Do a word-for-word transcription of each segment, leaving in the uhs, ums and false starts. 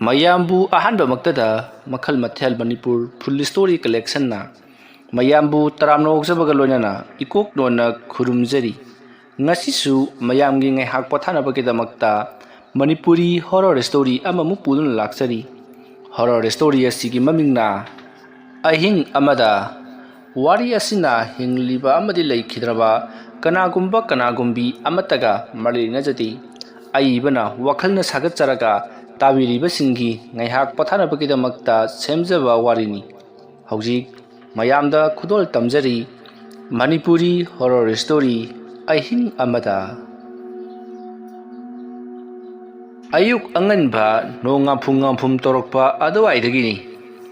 ꯃꯌꯥꯝꯕꯨ ꯑꯍꯥꯟꯕꯃꯛꯇꯗ ꯃꯈꯜ ꯃꯊꯦꯜ ꯃꯅꯤꯄꯨꯔ ꯐꯨꯜ ꯁ꯭ꯇꯣꯔꯤ ꯀꯂꯦꯛꯁꯟꯅ ꯃꯌꯥꯝꯕꯨ ꯇꯔꯥꯝꯅ ꯑꯣꯛꯆꯕꯒ ꯂꯣꯏꯅꯅ ꯏꯀꯣꯛ ꯅꯣꯟꯅ ꯈꯨꯔꯨꯝꯖꯔꯤ꯫ ꯉꯁꯤꯁꯨ ꯃꯌꯥꯝꯒꯤ ꯉꯥꯏꯍꯥꯛ ꯄꯣꯊꯥꯅꯕꯒꯤꯗꯃꯛꯇ ꯃꯅꯤꯄꯨꯔꯤ ꯍꯣꯔꯔ ꯁ꯭ꯇꯣꯔꯤ ꯑꯃꯃꯨꯛ ꯄꯨꯗꯨꯅ ꯂꯥꯛꯆꯔꯤ꯫ ꯍꯣꯔꯔ ꯁ꯭ꯇꯣꯔꯤ ꯑꯁꯤꯒꯤ ꯃꯃꯤꯡꯅ ꯑꯍꯤꯡ ꯑꯃꯗ꯫ ꯋꯥꯔꯤ ꯑꯁꯤꯅ ꯍꯤꯡꯂꯤꯕ ꯑꯃꯗꯤ ꯂꯩꯈꯤꯗ꯭ꯔꯕ ꯀꯅꯥꯒꯨꯝꯕ ꯀꯅꯥꯒꯨꯝꯕꯤ ꯑꯃꯠꯇꯒ ꯃꯔꯤ ꯂꯩꯅꯖꯗꯦ꯫ ꯑꯏꯕꯅ ꯋꯥꯈꯜꯅ ꯁꯥꯒꯠꯆꯔꯒ ꯇꯥꯕꯤꯔꯤꯕꯁꯤꯡꯒꯤ ꯉꯥꯏꯍꯥꯛ ꯄꯣꯊꯥꯅꯕꯒꯤꯗꯃꯛꯇ ꯁꯦꯝꯖꯕ ꯋꯥꯔꯤꯅꯤ꯫ ꯍꯧꯖꯤꯛ ꯃꯌꯥꯝꯗ ꯈꯨꯗꯣꯜ ꯇꯝꯖꯔꯤ ꯃꯅꯤꯄꯨꯔꯤ ꯍꯣꯔꯔ ꯁ꯭ꯇꯣꯔꯤ ꯑꯍꯤꯡ ꯑꯃꯗ꯫ ꯑꯌꯨꯛ ꯑꯉꯟꯕ ꯅꯣꯡ ꯉꯥꯝꯐꯨꯝ ꯉꯥꯝꯐꯨꯝ ꯇꯧꯔꯛꯄ ꯑꯗꯨꯋꯥꯏꯗꯒꯤꯅꯤ꯫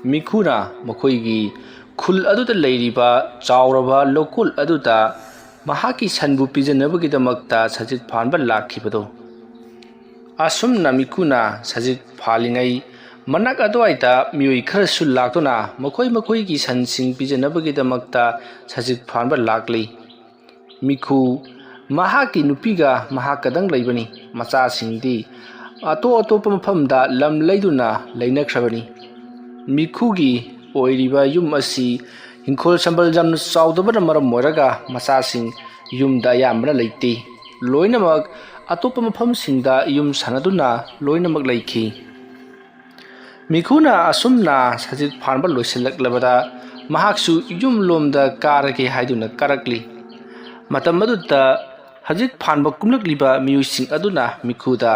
ꯃꯤꯈꯨꯅ ꯃꯈꯣꯏꯒꯤ ꯈꯨꯜ ꯑꯗꯨꯗ ꯂꯩꯔꯤꯕ ꯆꯥꯎꯔꯕ ꯂꯧꯀꯣꯜ ꯑꯗꯨꯗ ꯃꯍꯥꯛꯀꯤ ꯁꯟꯕꯨ ꯄꯤꯖꯅꯕꯒꯤꯗꯃꯛꯇ ꯁꯖꯤꯛ ꯐꯥꯟꯕ ꯂꯥꯛꯈꯤꯕꯗꯣ꯫ ꯑꯁꯨꯝꯅ ꯃꯤꯈꯨꯅ ꯁꯖꯤꯛ ꯐꯥꯜꯂꯤꯉꯩ ꯃꯅꯥꯛ ꯑꯗꯨꯋꯥꯏꯗ ꯃꯤꯑꯣꯏ ꯈꯔꯁꯨ ꯂꯥꯛꯇꯨꯅ ꯃꯈꯣꯏ ꯃꯈꯣꯏꯒꯤ ꯁꯟꯁꯤꯡ ꯄꯤꯖꯅꯕꯒꯤꯗꯃꯛꯇ ꯁꯖꯤꯛ ꯐꯥꯟꯕ ꯂꯥꯛꯂꯤ꯫ ꯃꯤꯈꯨ ꯃꯍꯥꯛꯀꯤ ꯅꯨꯄꯤꯒ ꯃꯍꯥꯛꯀꯗꯪ ꯂꯩꯕꯅꯤ꯫ ꯃꯆꯥꯁꯤꯡꯗꯤ ꯑꯇꯣꯞ ꯑꯇꯣꯞꯄ ꯃꯐꯝꯗ ꯂꯝ ꯂꯩꯗꯨꯅ ꯂꯩꯅꯈ꯭ꯔꯕꯅꯤ꯫ ꯃꯤꯈꯨꯒꯤ ꯑꯣꯏꯔꯤꯕ ꯌꯨꯝ ꯑꯁꯤ ꯏꯪꯈꯣꯜ ꯁꯝꯕꯜ ꯌꯥꯝꯅ ꯆꯥꯎꯗꯕꯅ ꯃꯔꯝ ꯑꯣꯏꯔꯒ ꯃꯆꯥꯁꯤꯡ ꯌꯨꯝꯗ ꯑꯌꯥꯝꯕꯅ ꯂꯩꯇꯦ꯫ ꯂꯣꯏꯅꯃꯛ ꯑꯇꯣꯞꯄ ꯃꯐꯝꯁꯤꯡꯗ ꯌꯨꯝ ꯁꯥꯟꯅꯗꯨꯅ ꯂꯣꯏꯅꯃꯛ ꯂꯩꯈꯤ꯫ ꯃꯤꯈꯨꯅ ꯑꯁꯨꯝꯅ ꯁꯖꯤꯛ ꯐꯥꯟꯕ ꯂꯣꯏꯁꯤꯜꯂꯛꯂꯕꯗ ꯃꯍꯥꯛꯁꯨ ꯌꯨꯝꯂꯣꯝꯗ ꯀꯥꯔꯒꯦ ꯍꯥꯏꯗꯨꯅ ꯀꯥꯔꯛꯂꯤ꯫ ꯃꯇꯝ ꯑꯗꯨꯗ ꯁꯖꯤꯛ ꯐꯥꯟꯕ ꯀꯨꯝꯂꯛꯂꯤꯕ ꯃꯤꯑꯣꯏꯁꯤꯡ ꯑꯗꯨꯅ ꯃꯤꯈꯨꯗ,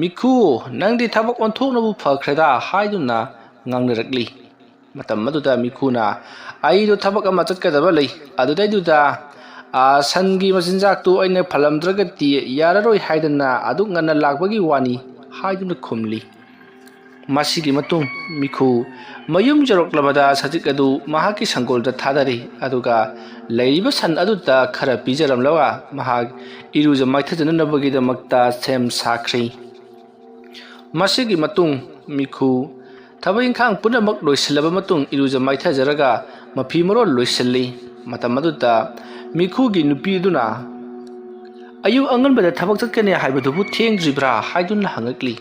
"ꯃꯤꯈꯨ, ꯅꯪꯗꯤ ꯊꯕꯛ ꯑꯣꯟꯊꯣꯛꯅꯕꯨ ꯐꯈ꯭ꯔꯦꯗ" ꯍꯥꯏꯗꯨꯅ ꯉꯥꯡꯅꯔꯛꯂꯤ꯫ ꯃꯇꯝ ꯑꯗꯨꯗ ꯃꯤꯈꯨꯅ, "ꯑꯩꯗꯣ ꯊꯕꯛ ꯑꯃ ꯆꯠꯀꯗꯕ ꯂꯩ, ꯑꯗꯨꯗꯩꯗꯨꯗ, ꯑ, ꯁꯟꯒꯤ ꯃꯆꯤꯟꯖꯥꯛꯇꯨ ꯑꯩꯅ ꯐꯜꯂꯝꯗ꯭ꯔꯒꯗꯤ ꯌꯥꯔꯔꯣꯏ ꯍꯥꯏꯗꯅ ꯑꯗꯨꯛ ꯉꯟꯅ ꯂꯥꯛꯄꯒꯤ ꯋꯥꯅꯤ" ꯍꯥꯏꯗꯨꯅ ꯈꯨꯝꯂꯤ꯫ ꯃꯁꯤꯒꯤ ꯃꯇꯨꯡ ꯃꯤꯈꯨ ꯃꯌꯨꯝ ꯌꯧꯔꯛꯂꯕꯗ ꯁꯖꯤꯛ ꯑꯗꯨ ꯃꯍꯥꯛꯀꯤ ꯁꯪꯒꯣꯜꯗ ꯊꯥꯗꯔꯤ, ꯑꯗꯨꯒ ꯂꯩꯔꯤꯕ ꯁꯟ ꯑꯗꯨꯗ ꯈꯔ ꯄꯤꯖꯔꯝꯂꯒ ꯃꯍꯥꯛ ꯏꯔꯨꯖ ꯃꯥꯏꯊꯖꯅꯅꯕꯒꯤꯗꯃꯛꯇ ꯁꯦꯝ ꯁꯥꯈ꯭ꯔꯤ꯫ ꯃꯁꯤꯒꯤ ꯃꯇꯨꯡ ꯃꯤꯈꯨ ꯊꯕꯛ ꯏꯪꯈꯥꯡ ꯄꯨꯝꯅꯃꯛ ꯂꯣꯏꯁꯤꯜꯂꯕ ꯃꯇꯨꯡ ꯏꯔꯨꯖ ꯃꯥꯏꯊꯖꯔꯒ ꯃꯐꯤ ꯃꯔꯣꯜ ꯂꯣꯏꯁꯤꯜꯂꯤ꯫ ꯃꯇꯝ ꯑꯗꯨꯗ ꯃꯤꯈꯨꯒꯤ ꯅꯨꯄꯤ ꯑꯗꯨꯅ, "ꯑꯌꯨꯛ ꯑꯉꯟꯕꯗ ꯊꯕꯛ ꯆꯠꯀꯅꯤ ꯍꯥꯏꯕꯗꯨꯕꯨ ꯊꯦꯡꯗ꯭ꯔꯤꯕ꯭ꯔꯥ?" ꯍꯥꯏꯗꯨꯅ ꯍꯪꯉꯛꯂꯤ꯫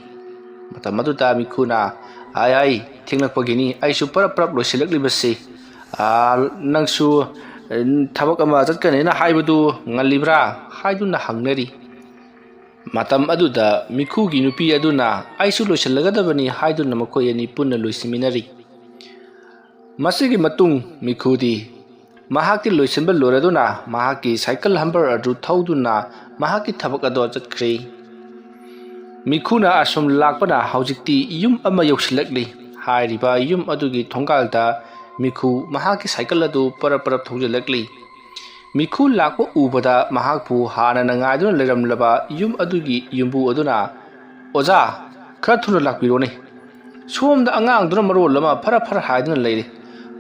ꯃꯇꯝ ꯑꯗꯨꯗ ꯃꯤꯈꯨꯅ, "ꯑꯥꯏ, ꯑꯥꯏ, ꯊꯦꯡꯂꯛꯄꯒꯤꯅꯤ, ꯑꯩꯁꯨ ꯄꯔꯞ ꯄꯔꯞ ꯂꯣꯏꯁꯤꯜꯂꯛꯂꯤꯕꯁꯤ꯫ ꯑꯥ, ꯅꯪꯁꯨ, ꯑꯦ, ꯊꯕꯛ ꯑꯃ ꯆꯠꯀꯅꯦꯅ ꯍꯥꯏꯕꯗꯨ ꯉꯜꯂꯤꯕ꯭ꯔꯥ?" ꯍꯥꯏꯗꯨꯅ ꯍꯪꯅꯔꯤ꯫ ꯃꯇꯝ ꯑꯗꯨꯗ ꯃꯤꯈꯨꯒꯤ ꯅꯨꯄꯤ ꯑꯗꯨꯅ, "ꯑꯩꯁꯨ ꯂꯣꯏꯁꯤꯜꯂꯒꯗꯕꯅꯤ" ꯍꯥꯏꯗꯨꯅ ꯃꯈꯣꯏ ꯑꯅꯤ ꯄꯨꯟꯅ ꯂꯣꯏꯁꯤꯟꯃꯤꯟꯅꯔꯤ꯫ ꯃꯁꯤꯒꯤ ꯃꯇꯨꯡ ꯃꯤꯈꯨꯗꯤ ꯃꯍꯥꯛꯀꯤ ꯂꯣꯏꯁꯤꯟꯕ ꯂꯣꯏꯔꯗꯨꯅ ꯃꯍꯥꯛꯀꯤ ꯁꯥꯏꯀꯜ ꯍꯝꯕꯔ ꯑꯗꯨ ꯊꯧꯗꯨꯅ ꯃꯍꯥꯛꯀꯤ ꯊꯕꯛ ꯑꯗꯣ ꯆꯠꯈ꯭ꯔꯦ꯫ ꯃꯤꯈꯨꯅ ꯑꯁꯨꯝ ꯂꯥꯛꯄꯅ ꯍꯧꯖꯤꯛꯇꯤ ꯌꯨꯝ ꯑꯃ ꯌꯧꯁꯤꯜꯂꯛꯂꯤ꯫ ꯍꯥꯏꯔꯤꯕ ꯌꯨꯝ ꯑꯗꯨꯒꯤ ꯊꯣꯡꯒꯥꯜꯗ ꯃꯤꯈꯨ ꯃꯍꯥꯛꯀꯤ ꯁꯥꯏꯀꯜ ꯑꯗꯨ ꯄꯔꯞ ꯄꯔꯞ ꯊꯧꯖꯤꯜꯂꯛꯂꯤ꯫ ꯃꯤꯈꯨ ꯂꯥꯛꯄ ꯎꯕꯗ ꯃꯍꯥꯛꯄꯨ ꯍꯥꯟꯅꯅ ꯉꯥꯏꯗꯨꯅ ꯂꯩꯔꯝꯂꯕ ꯌꯨꯝ ꯑꯗꯨꯒꯤ ꯌꯨꯝꯕꯨ ꯑꯗꯨꯅ, "ꯑꯣꯖꯥ, ꯈꯔ ꯊꯨꯅ ꯂꯥꯛꯄꯤꯔꯣꯅꯦ꯫ ꯁꯣꯝꯗ ꯑꯉꯥꯡꯗꯨꯅ ꯃꯔꯣꯜ ꯑꯃ ꯐꯔ ꯐꯔ ꯍꯥꯏꯗꯨꯅ ꯂꯩꯔꯤ꯫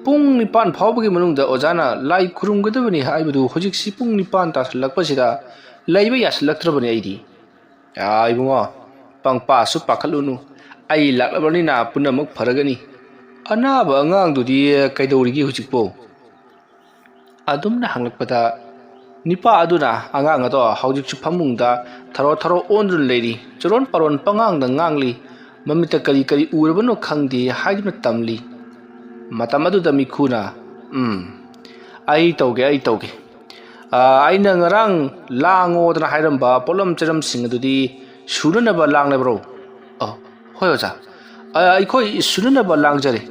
ꯄꯨꯡ ꯅꯤꯄꯥꯟ ꯐꯥꯎꯕꯒꯤ ꯃꯅꯨꯡꯗ ꯑꯣꯖꯥꯅ ꯂꯥꯏ ꯈꯨꯔꯨꯝꯒꯗꯕꯅꯤ ꯍꯥꯏꯕꯗꯨ ꯍꯧꯖꯤꯛꯁꯤ ꯄꯨꯡ ꯅꯤꯄꯥꯟ ꯇꯥꯁꯤꯜꯂꯛꯄꯁꯤꯗ ꯂꯩꯕ ꯌꯥꯁꯤꯜꯂꯛꯇ꯭ꯔꯕꯅꯤ ꯑꯩꯗꯤ꯫" "ꯑꯥ, ꯏꯕꯨꯡꯉꯣ, ꯄꯪꯄꯥꯁꯨ ꯄꯥꯈꯠꯂꯨꯅꯨ꯫ ꯑꯩ ꯂꯥꯛꯂꯕꯅꯤꯅ ꯄꯨꯝꯅꯃꯛ ꯐꯔꯒꯅꯤ꯫ ꯑꯅꯥꯕ ꯑꯉꯥꯡꯗꯨꯗꯤ ꯀꯩꯗꯧꯔꯤꯒꯦ ꯍꯧꯖꯤꯛꯄꯣ?" ꯑꯗꯨꯝꯅ ꯍꯪꯂꯛꯄꯗ, ꯅꯤꯄꯥ ꯑꯗꯨꯅ ꯑꯉꯥꯡ ꯑꯗꯣ ꯍꯧꯖꯤꯛꯁꯨ ꯐꯃꯨꯡꯗ ꯊꯔꯣ ꯊꯔꯣ ꯑꯣꯟꯗꯨꯅ ꯂꯩꯔꯤ, ꯆꯨꯔꯣꯟ ꯄꯥꯔꯣꯟ ꯄꯉꯥꯡꯗ ꯉꯥꯡꯂꯤ, ꯃꯃꯤꯠꯇ ꯀꯔꯤ ꯀꯔꯤ ꯎꯔꯕꯅꯣ ꯈꯪꯗꯦ ꯍꯥꯏꯗꯨꯅ ꯇꯝꯂꯤ꯫ ꯃꯇꯝ ꯑꯗꯨꯗ ꯃꯤꯈꯨꯅ, "ꯎꯝ, ꯑꯩ ꯇꯧꯒꯦ, ꯑꯩ ꯇꯧꯒꯦ꯫ ꯑꯥ, ꯑꯩꯅ ꯉꯔꯥꯡ ꯂꯥꯡꯉꯣꯗꯅ ꯍꯥꯏꯔꯝꯕ ꯄꯣꯠꯂꯝ ꯆꯩꯔꯝꯁꯤꯡ ꯑꯗꯨꯗꯤ ꯁꯨꯅꯅꯕ ꯂꯥꯡꯂꯕ꯭ꯔꯣ?" "ꯑꯣ, ꯍꯣꯏ ꯑꯣꯖꯥ꯫ ꯑꯥ, ꯑꯩꯈꯣꯏ ꯁꯨꯅꯅꯕ ꯂꯥꯡꯖꯔꯦ꯫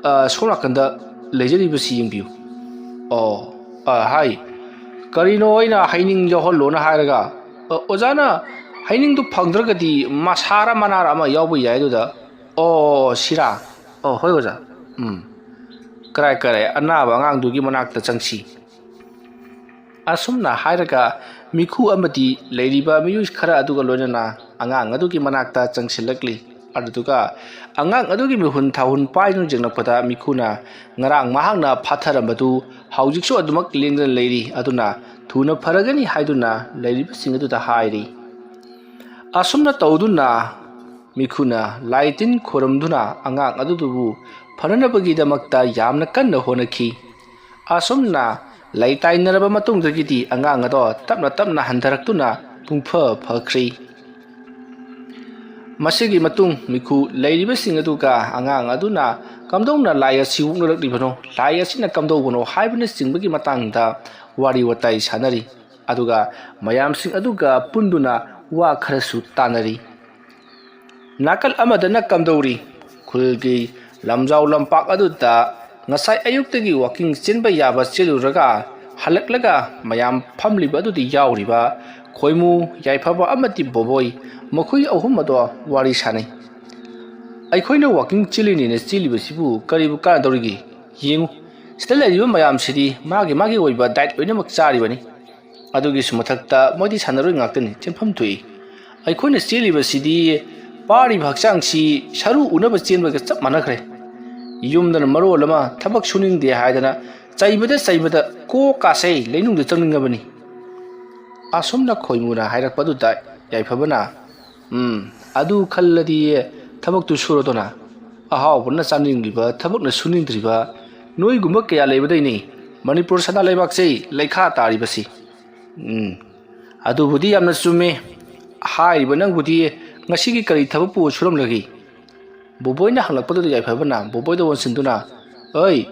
ꯑꯥ, ꯁꯣꯝ ꯅꯥꯀꯟꯗ ꯂꯩꯖꯔꯤꯕꯁꯤ ꯌꯦꯡꯕꯤꯌꯨ꯫" "ꯑꯣ, ꯑꯥ, ꯍꯥꯏ꯫ ꯀꯔꯤꯅꯣ ꯑꯩꯅ ꯍꯩꯅꯤꯡ ꯌꯥꯎꯍꯜꯂꯣꯅ ꯍꯥꯏꯔꯒ, ꯑ, ꯑꯣꯖꯥꯅ ꯍꯩꯅꯤꯡꯗꯨ ꯐꯪꯗ꯭ꯔꯒꯗꯤ ꯃꯁꯥꯔ ꯃꯅꯥꯔ ꯑꯃ ꯌꯥꯎꯕ ꯌꯥꯏ ꯑꯗꯨꯗ꯫" "ꯑꯣ, ꯁꯤꯔꯥ? ꯑꯣ, ꯍꯣꯏ ꯑꯣꯖꯥ꯫ ꯎꯝ꯫ ꯀꯔꯥꯏ ꯀꯔꯥꯏ ꯑꯅꯥꯕ ꯑꯉꯥꯡꯗꯨꯒꯤ ꯃꯅꯥꯛꯇ ꯆꯪꯁꯤ꯫" ꯑꯁꯨꯝꯅ ꯍꯥꯏꯔꯒ ꯃꯤꯈꯨ ꯑꯃꯗꯤ ꯂꯩꯔꯤꯕ ꯃꯤꯑꯣꯏ ꯈꯔ ꯑꯗꯨꯒ ꯂꯣꯏꯅꯅ ꯑꯉꯥꯡ ꯑꯗꯨꯒꯤ ꯃꯅꯥꯛꯇ ꯆꯪꯁꯤꯜꯂꯛꯂꯤ꯫ ꯑꯗꯨꯗꯨꯒ ꯑꯉꯥꯡ ꯑꯗꯨꯒꯤ ꯃꯤꯍꯨꯟ ꯊꯥꯍꯨꯟ ꯄꯥꯏꯗꯨꯅ ꯌꯦꯡꯂꯛꯄꯗ ꯃꯤꯈꯨꯅ ꯉꯔꯥꯡ ꯃꯍꯥꯛꯅ ꯐꯥꯊꯔꯝꯕꯗꯨ ꯍꯧꯖꯤꯛꯁꯨ ꯑꯗꯨꯃꯛ ꯂꯦꯡꯗꯅ ꯂꯩꯔꯤ꯫ ꯑꯗꯨꯅ ꯊꯨꯅ ꯐꯔꯒꯅꯤ ꯍꯥꯏꯗꯨꯅ ꯂꯩꯔꯤꯕꯁꯤꯡ ꯑꯗꯨꯗ ꯍꯥꯏꯔꯤ꯫ ꯑꯁꯨꯝꯅ ꯇꯧꯗꯨꯅ ꯃꯤꯈꯨꯅ ꯂꯥꯏ ꯇꯤꯟ ꯈꯣꯏꯔꯝꯗꯨꯅ ꯑꯉꯥꯡ ꯑꯗꯨꯕꯨ ꯐꯅꯅꯕꯒꯤꯗꯃꯛꯇ ꯌꯥꯝꯅ ꯀꯟꯅ ꯍꯣꯠꯅꯈꯤ꯫ ꯑꯁꯨꯝꯅ ꯂꯩꯇꯥꯏꯅꯔꯕ ꯃꯇꯨꯡꯗꯒꯤꯗꯤ ꯑꯉꯥꯡ ꯑꯗꯣ ꯇꯞꯅ ꯇꯞꯅ ꯍꯟꯊꯔꯛꯇꯨꯅ ꯄꯨꯡꯐ ꯐꯈ꯭ꯔꯤ꯫ ꯃꯁꯤꯒꯤ ꯃꯇꯨꯡ ꯃꯤꯈꯨ ꯂꯩꯔꯤꯕꯁꯤꯡ ꯑꯗꯨꯒ ꯑꯉꯥꯡ ꯑꯗꯨꯅ ꯀꯝꯗꯧꯅ ꯂꯥꯏ ꯑꯁꯤ ꯑꯣꯛꯅꯔꯛꯂꯤꯕꯅꯣ, ꯂꯥꯏ ꯑꯁꯤꯅ ꯀꯝꯗꯧꯕꯅꯣ ꯍꯥꯏꯕꯅꯆꯤꯡꯕꯒꯤ ꯃꯇꯥꯡꯗ ꯋꯥꯔꯤ ꯋꯥꯇꯥꯏ ꯁꯥꯟꯅꯔꯤ꯫ ꯑꯗꯨꯒ ꯃꯌꯥꯝꯁꯤꯡ ꯑꯗꯨꯒ ꯄꯨꯟꯗꯨꯅ ꯋꯥ ꯈꯔꯁꯨ ꯇꯥꯅꯔꯤ꯫ ꯅꯥꯀꯜ ꯑꯃꯗꯅ ꯀꯝꯗꯧꯔꯤ? ꯈꯨꯜꯒꯤ ꯂꯝꯖꯥꯎ ꯂꯝꯄꯥꯛ ꯑꯗꯨꯗ ꯉꯁꯥꯏ ꯑꯌꯨꯛꯇꯒꯤ ꯋꯥꯀꯤꯡ ꯆꯦꯟꯕ ꯌꯥꯕ ꯆꯦꯜꯂꯨꯔꯒ ꯍꯜꯂꯛꯂꯒ ꯃꯌꯥꯝ ꯐꯝꯂꯤꯕ ꯑꯗꯨꯗꯤ ꯌꯥꯎꯔꯤꯕ ꯈꯣꯏꯃꯨ, ꯌꯥꯏꯐꯕ ꯑꯃꯗꯤ ꯕꯣꯕꯣꯏ, ꯃꯈꯣꯏ ꯑꯍꯨꯝ ꯑꯗꯣ ꯋꯥꯔꯤ ꯁꯥꯟꯅꯩ꯫ "ꯑꯩꯈꯣꯏꯅ ꯋꯥꯀꯤꯡ ꯆꯦꯜꯂꯤꯅꯦꯅ ꯆꯦꯜꯂꯤꯕꯁꯤꯕꯨ ꯀꯔꯤꯕꯨ ꯀꯥꯟꯅꯗꯧꯔꯤꯒꯦ? ꯌꯦꯡꯉꯨ, ꯁꯤꯗ ꯂꯩꯔꯤꯕ ꯃꯌꯥꯝꯁꯤꯗꯤ ꯃꯥꯒꯤ ꯃꯥꯒꯤ ꯑꯣꯏꯕ ꯗꯥꯏꯠ ꯂꯣꯏꯅꯃꯛ ꯆꯥꯔꯤꯕꯅꯤ꯫ ꯑꯗꯨꯒꯤꯁꯨ ꯃꯊꯛꯇ ꯃꯣꯏꯗꯤ ꯁꯥꯟꯅꯔꯣꯏ ꯉꯥꯛꯇꯅꯤ, ꯆꯦꯟꯐꯝ ꯊꯣꯛꯏ꯫ ꯑꯩꯈꯣꯏꯅ ꯆꯦꯜꯂꯤꯕꯁꯤꯗꯤ ꯄꯥꯔꯤꯕ ꯍꯛꯆꯥꯡꯁꯤ ꯁꯔꯨ ꯎꯅꯕ ꯆꯦꯟꯕꯒ ꯆꯞ ꯃꯥꯟꯅꯈ꯭ꯔꯦ꯫ ꯌꯨꯝꯗꯅ ꯃꯔꯣꯜ ꯑꯃ ꯊꯕꯛ ꯁꯨꯅꯤꯡꯗꯦ ꯍꯥꯏꯗꯅ ꯆꯩꯕꯗ ꯆꯩꯕꯗ ꯀꯣꯛ ꯀꯥꯁꯦ ꯂꯩꯅꯨꯡꯗ ꯆꯪꯅꯤꯡꯉꯕꯅꯤ"꯫ ꯑꯁꯨꯝꯅ ꯈꯣꯏꯃꯨꯅ ꯍꯥꯏꯔꯛꯄꯗꯨꯗ ꯌꯥꯏꯐꯕꯅ, "ꯎꯝ, ꯑꯗꯨ ꯈꯜꯂꯗꯤ ꯊꯕꯛꯇꯨ ꯁꯨꯔꯣꯗꯅ꯫ ꯑꯍꯥꯎꯕꯅ ꯆꯥꯅꯤꯡꯂꯤꯕ, ꯊꯕꯛꯅ ꯁꯨꯅꯤꯡꯗ꯭ꯔꯤꯕ ꯅꯣꯏꯒꯨꯝꯕ ꯀꯌꯥ ꯂꯩꯕꯗꯩꯅꯤ ꯃꯅꯤꯄꯨꯔ ꯁꯅꯥ ꯂꯩꯕꯥꯛꯁꯦ ꯂꯩꯈꯥ ꯇꯥꯔꯤꯕꯁꯤ"꯫ "ꯎꯝ, ꯑꯗꯨꯕꯨꯗꯤ ꯌꯥꯝꯅ ꯆꯨꯝꯃꯤ꯫ ꯍꯥꯏꯔꯤꯕ ꯅꯪꯕꯨꯗꯤ ꯉꯁꯤꯒꯤ ꯀꯔꯤ ꯊꯕꯛꯄꯨ ꯁꯨꯔꯝꯂꯒꯦ?" ꯕꯣꯕꯣꯏꯅ ꯍꯪꯂꯛꯄꯗꯨꯗ ꯌꯥꯏꯐꯕꯅ ꯕꯣꯕꯣꯏꯗ ꯑꯣꯟꯁꯤꯟꯗꯨꯅ, "ꯑꯩ,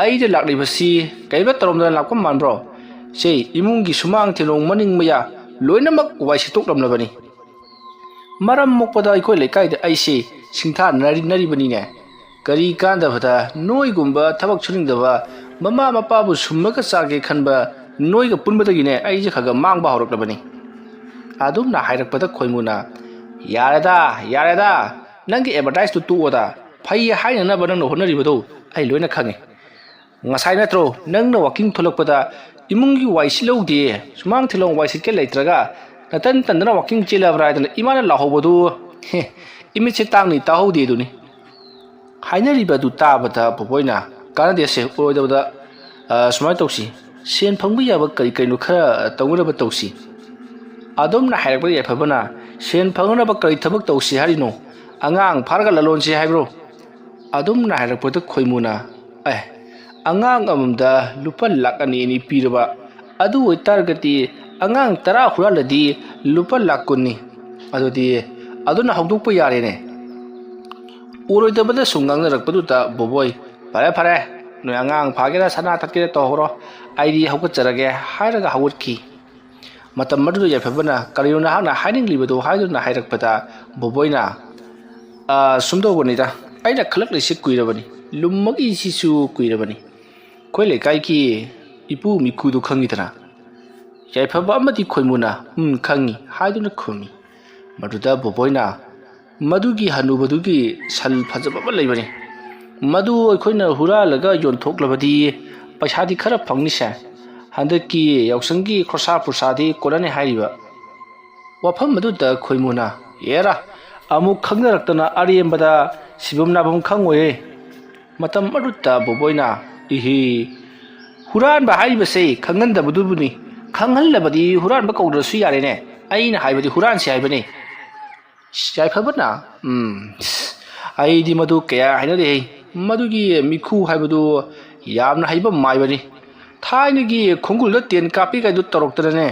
ꯑꯩꯗ ꯂꯥꯛꯂꯤꯕꯁꯤ ꯀꯔꯤꯝꯇ ꯇꯧꯔꯝꯗꯅ ꯂꯥꯛꯄ ꯃꯥꯟꯕ꯭ꯔꯣ? ꯁꯦ, ꯏꯃꯨꯡꯒꯤ ꯁꯨꯃꯥꯡ ꯊꯦꯂꯣꯡ ꯃꯅꯤꯡ ꯃꯌꯥ ꯂꯣꯏꯅꯃꯛ ꯋꯥꯏ ꯁꯤꯠꯇꯣꯛꯂꯝꯂꯕꯅꯤ꯫ ꯃꯔꯝ ꯃꯣꯛꯄꯗ ꯑꯩꯈꯣꯏ ꯂꯩꯀꯥꯏꯗ ꯑꯩꯁꯦ ꯁꯤꯡꯊꯥꯅꯔꯤꯕꯅꯤꯅꯦ꯫ ꯀꯔꯤ ꯀꯥꯟꯗꯕꯗ ꯅꯣꯏꯒꯨꯝꯕ ꯊꯕꯛ ꯁꯨꯅꯤꯡꯗꯕ, ꯃꯃꯥ ꯃꯄꯥꯕꯨ ꯁꯨꯝꯃꯒ ꯆꯥꯒꯦ ꯈꯟꯕ ꯅꯣꯏꯒ ꯄꯨꯟꯕꯗꯒꯤꯅꯦ ꯑꯩꯁꯦ ꯈꯔ ꯈꯔ ꯃꯥꯡꯕ ꯍꯧꯔꯛꯂꯕꯅꯤ"꯫ ꯑꯗꯨꯝꯅ ꯍꯥꯏꯔꯛꯄꯗ ꯈꯣꯏꯃꯨꯅ, "ꯌꯥꯔꯦꯗ, ꯌꯥꯔꯦꯗ, ꯅꯪꯒꯤ ꯑꯦꯗꯚꯔꯇꯥꯏꯁꯇꯨ ꯇꯣꯛꯑꯣꯗ꯫ ꯐꯩ ꯍꯥꯏꯅꯅꯕ ꯅꯪꯅ ꯍꯣꯠꯅꯔꯤꯕꯗꯣ ꯑꯩ ꯂꯣꯏꯅ ꯈꯪꯉꯤ꯫ ꯉꯁꯥꯏ ꯅꯠꯇ꯭ꯔꯣ ꯅꯪꯅ ꯋꯥꯀꯤꯡ ꯊꯣꯛꯂꯛꯄꯗ ꯏꯃꯨꯡꯒꯤ ꯋꯥꯏ ꯁꯤꯠꯍꯧꯗꯦ, ꯁꯨꯃꯥꯡ ꯊꯦꯂꯣꯡ ꯋꯥꯏ ꯁꯤꯠꯀꯦ ꯂꯩꯇ꯭ꯔꯒ ꯅꯇꯟ ꯇꯟꯗꯅ ꯋꯥꯀꯤꯡ ꯆꯦꯜꯂꯕ꯭ꯔꯥ ꯍꯥꯏꯗꯅ ꯏꯃꯥꯅ ꯂꯥꯎꯍꯧꯕꯗꯨ? ꯍꯦ, ꯏꯃꯤꯠꯁꯦ ꯇꯥꯡꯅꯤ ꯇꯥꯍꯧꯗꯦ ꯑꯗꯨꯅꯤ"꯫ ꯍꯥꯏꯅꯔꯤꯕ ꯑꯗꯨ ꯇꯥꯕꯗ ꯕꯣꯕꯣꯏꯅ, "ꯀꯥꯟꯅꯗꯦꯁꯦ, ꯑꯣꯏꯔꯣꯏꯗꯕꯗ, ꯑ, ꯁꯨꯃꯥꯏꯅ ꯇꯧꯁꯤ, ꯁꯦꯟ ꯐꯪꯕ ꯌꯥꯕ ꯀꯔꯤ ꯀꯔꯤꯅꯣ ꯈꯔ ꯇꯧꯅꯅꯕ ꯇꯧꯁꯤ"꯫ ꯑꯗꯨꯝꯅ ꯍꯥꯏꯔꯛꯄꯗ ꯌꯥꯏꯐꯕꯅ, "ꯁꯦꯟ ꯐꯪꯅꯕ ꯀꯔꯤ ꯊꯕꯛ ꯇꯧꯁꯤ ꯍꯥꯏꯔꯤꯅꯣ? ꯑꯉꯥꯡ ꯐꯥꯔꯒ ꯂꯂꯣꯟꯁꯤ ꯍꯥꯏꯕ꯭ꯔꯣ?" ꯑꯗꯨꯝꯅ ꯍꯥꯏꯔꯛꯄꯗ ꯈꯣꯏꯃꯨꯅ, "ꯑꯦ, ꯑꯉꯥꯡ ꯑꯃꯃꯝꯗ ꯂꯨꯄꯥ ꯂꯥꯛ ꯑꯅꯤ ꯑꯅꯤ ꯄꯤꯔꯕ, ꯑꯗꯨ ꯑꯣꯏꯇꯥꯔꯒꯗꯤ ꯑꯉꯥꯡ ꯇꯔꯥ ꯍꯨꯔꯥꯜꯂꯗꯤ ꯂꯨꯄꯥ ꯂꯥꯛ ꯀꯨꯟꯅꯤ꯫ ꯑꯗꯨꯗꯤ ꯑꯗꯨꯅ ꯍꯧꯗꯣꯛꯄ ꯌꯥꯔꯦꯅꯦ꯫ ꯑꯣꯏꯔꯣꯏꯗꯕꯗ ꯁꯨꯝ ꯉꯥꯡꯅꯔꯛꯄꯗꯨꯗ ꯕꯣꯕꯣꯏ, "ꯐꯔꯦ, ꯐꯔꯦ, ꯅꯣꯏ ꯑꯉꯥꯡ ꯐꯥꯒꯦꯔꯥ ꯁꯅꯥ ꯊꯠꯀꯦꯔꯥ ꯇꯧꯍꯧꯔꯣ, ꯑꯩꯗꯤ ꯍꯧꯒꯠꯆꯔꯒꯦ" ꯍꯥꯏꯔꯒ ꯍꯧꯒꯠꯈꯤ꯫ ꯃꯇꯝ ꯑꯗꯨꯗ ꯌꯥꯏꯐꯕꯅ ꯀꯔꯤꯅꯣ ꯅꯍꯥꯛꯅ ꯍꯥꯏꯅꯤꯡꯂꯤꯕꯗꯨ ꯍꯥꯏꯗꯨꯅ ꯍꯥꯏꯔꯛꯄꯗ ꯕꯣꯕꯣꯏꯅ, "ꯑꯥ, ꯁꯨꯝ ꯇꯧꯕꯅꯤꯗ, ꯑꯩꯅ ꯈꯜꯂꯛꯂꯤꯁꯤ ꯀꯨꯏꯔꯕꯅꯤ, ꯂꯨꯝꯃꯛꯏꯁꯤꯁꯨ ꯀꯨꯏꯔꯕꯅꯤ꯫ ꯑꯩꯈꯣꯏ ꯂꯩꯀꯥꯏꯒꯤ ꯏꯄꯨ ꯃꯤꯈꯨꯗꯨ ꯈꯪꯉꯤꯗꯅ?" ꯌꯥꯏꯐꯕ ꯑꯃꯗꯤ ꯈꯣꯏꯃꯨꯅ, "ꯎꯝ, ꯈꯪꯉꯤ" ꯍꯥꯏꯗꯨꯅ ꯈꯨꯝꯃꯤ꯫ ꯃꯗꯨꯗ ꯕꯣꯕꯣꯏꯅ, "ꯃꯗꯨꯒꯤ ꯍꯅꯨꯕꯗꯨꯒꯤ ꯁꯟ ꯐꯖꯕ ꯑꯃ ꯂꯩꯕꯅꯤ, ꯃꯗꯨ ꯑꯩꯈꯣꯏꯅ ꯍꯨꯔꯥꯜꯂꯒ ꯌꯣꯟꯊꯣꯛꯂꯕꯗꯤ ꯄꯩꯁꯥꯗꯤ ꯈꯔ ꯐꯪꯅꯤꯁꯦ꯫ ꯍꯟꯗꯛꯀꯤ ꯌꯥꯎꯁꯪꯒꯤ ꯈꯣꯔꯁꯥ ꯄꯨꯔꯁꯥꯗꯤ ꯀꯣꯟꯅꯅꯤ" ꯍꯥꯏꯔꯤꯕ꯫ ꯋꯥꯐꯝ ꯑꯗꯨꯗ ꯈꯣꯏꯃꯨꯅ, "ꯑꯦꯔꯥ, ꯑꯃꯨꯛ ꯈꯪꯅꯔꯛꯇꯅ ꯑꯔꯦꯝꯕꯗ ꯁꯤꯐꯝ ꯅꯥꯐꯝ ꯈꯪꯉꯣꯏꯌꯦ"꯫ ꯃꯇꯝ ꯑꯗꯨꯗ ꯕꯣꯕꯣꯏꯅ, "ꯏꯍꯤ, ꯍꯨꯔꯥꯟꯕ ꯍꯥꯏꯔꯤꯕꯁꯦ ꯈꯪꯍꯟꯗꯕꯗꯨꯕꯨꯅꯤ꯫ ꯈꯪꯍꯜꯂꯕꯗꯤ ꯍꯨꯔꯥꯟꯕ ꯀꯧꯗ꯭ꯔꯁꯨ ꯌꯥꯔꯦꯅꯦ꯫ ꯑꯩꯅ ꯍꯥꯏꯕꯗꯤ ꯍꯨꯔꯥꯟꯁꯤ ꯍꯥꯏꯕꯅꯤ"꯫ ꯌꯥꯏꯐꯕꯅ, "ꯎꯝ, ꯑꯩꯗꯤ ꯃꯗꯨ ꯀꯌꯥ ꯍꯥꯏꯅꯗꯦꯍꯦ꯫ ꯃꯗꯨꯒꯤ ꯃꯤꯈꯨ ꯍꯥꯏꯕꯗꯨ ꯌꯥꯝꯅ ꯍꯩꯕ ꯃꯥꯏꯕꯅꯤ꯫ ꯊꯥꯏꯅꯒꯤ ꯈꯣꯡꯒꯨꯜꯗ ꯇꯦꯟ ꯀꯥꯞꯄꯤ ꯀꯥꯏꯗꯨ ꯇꯧꯔꯛꯇꯅꯅꯦ,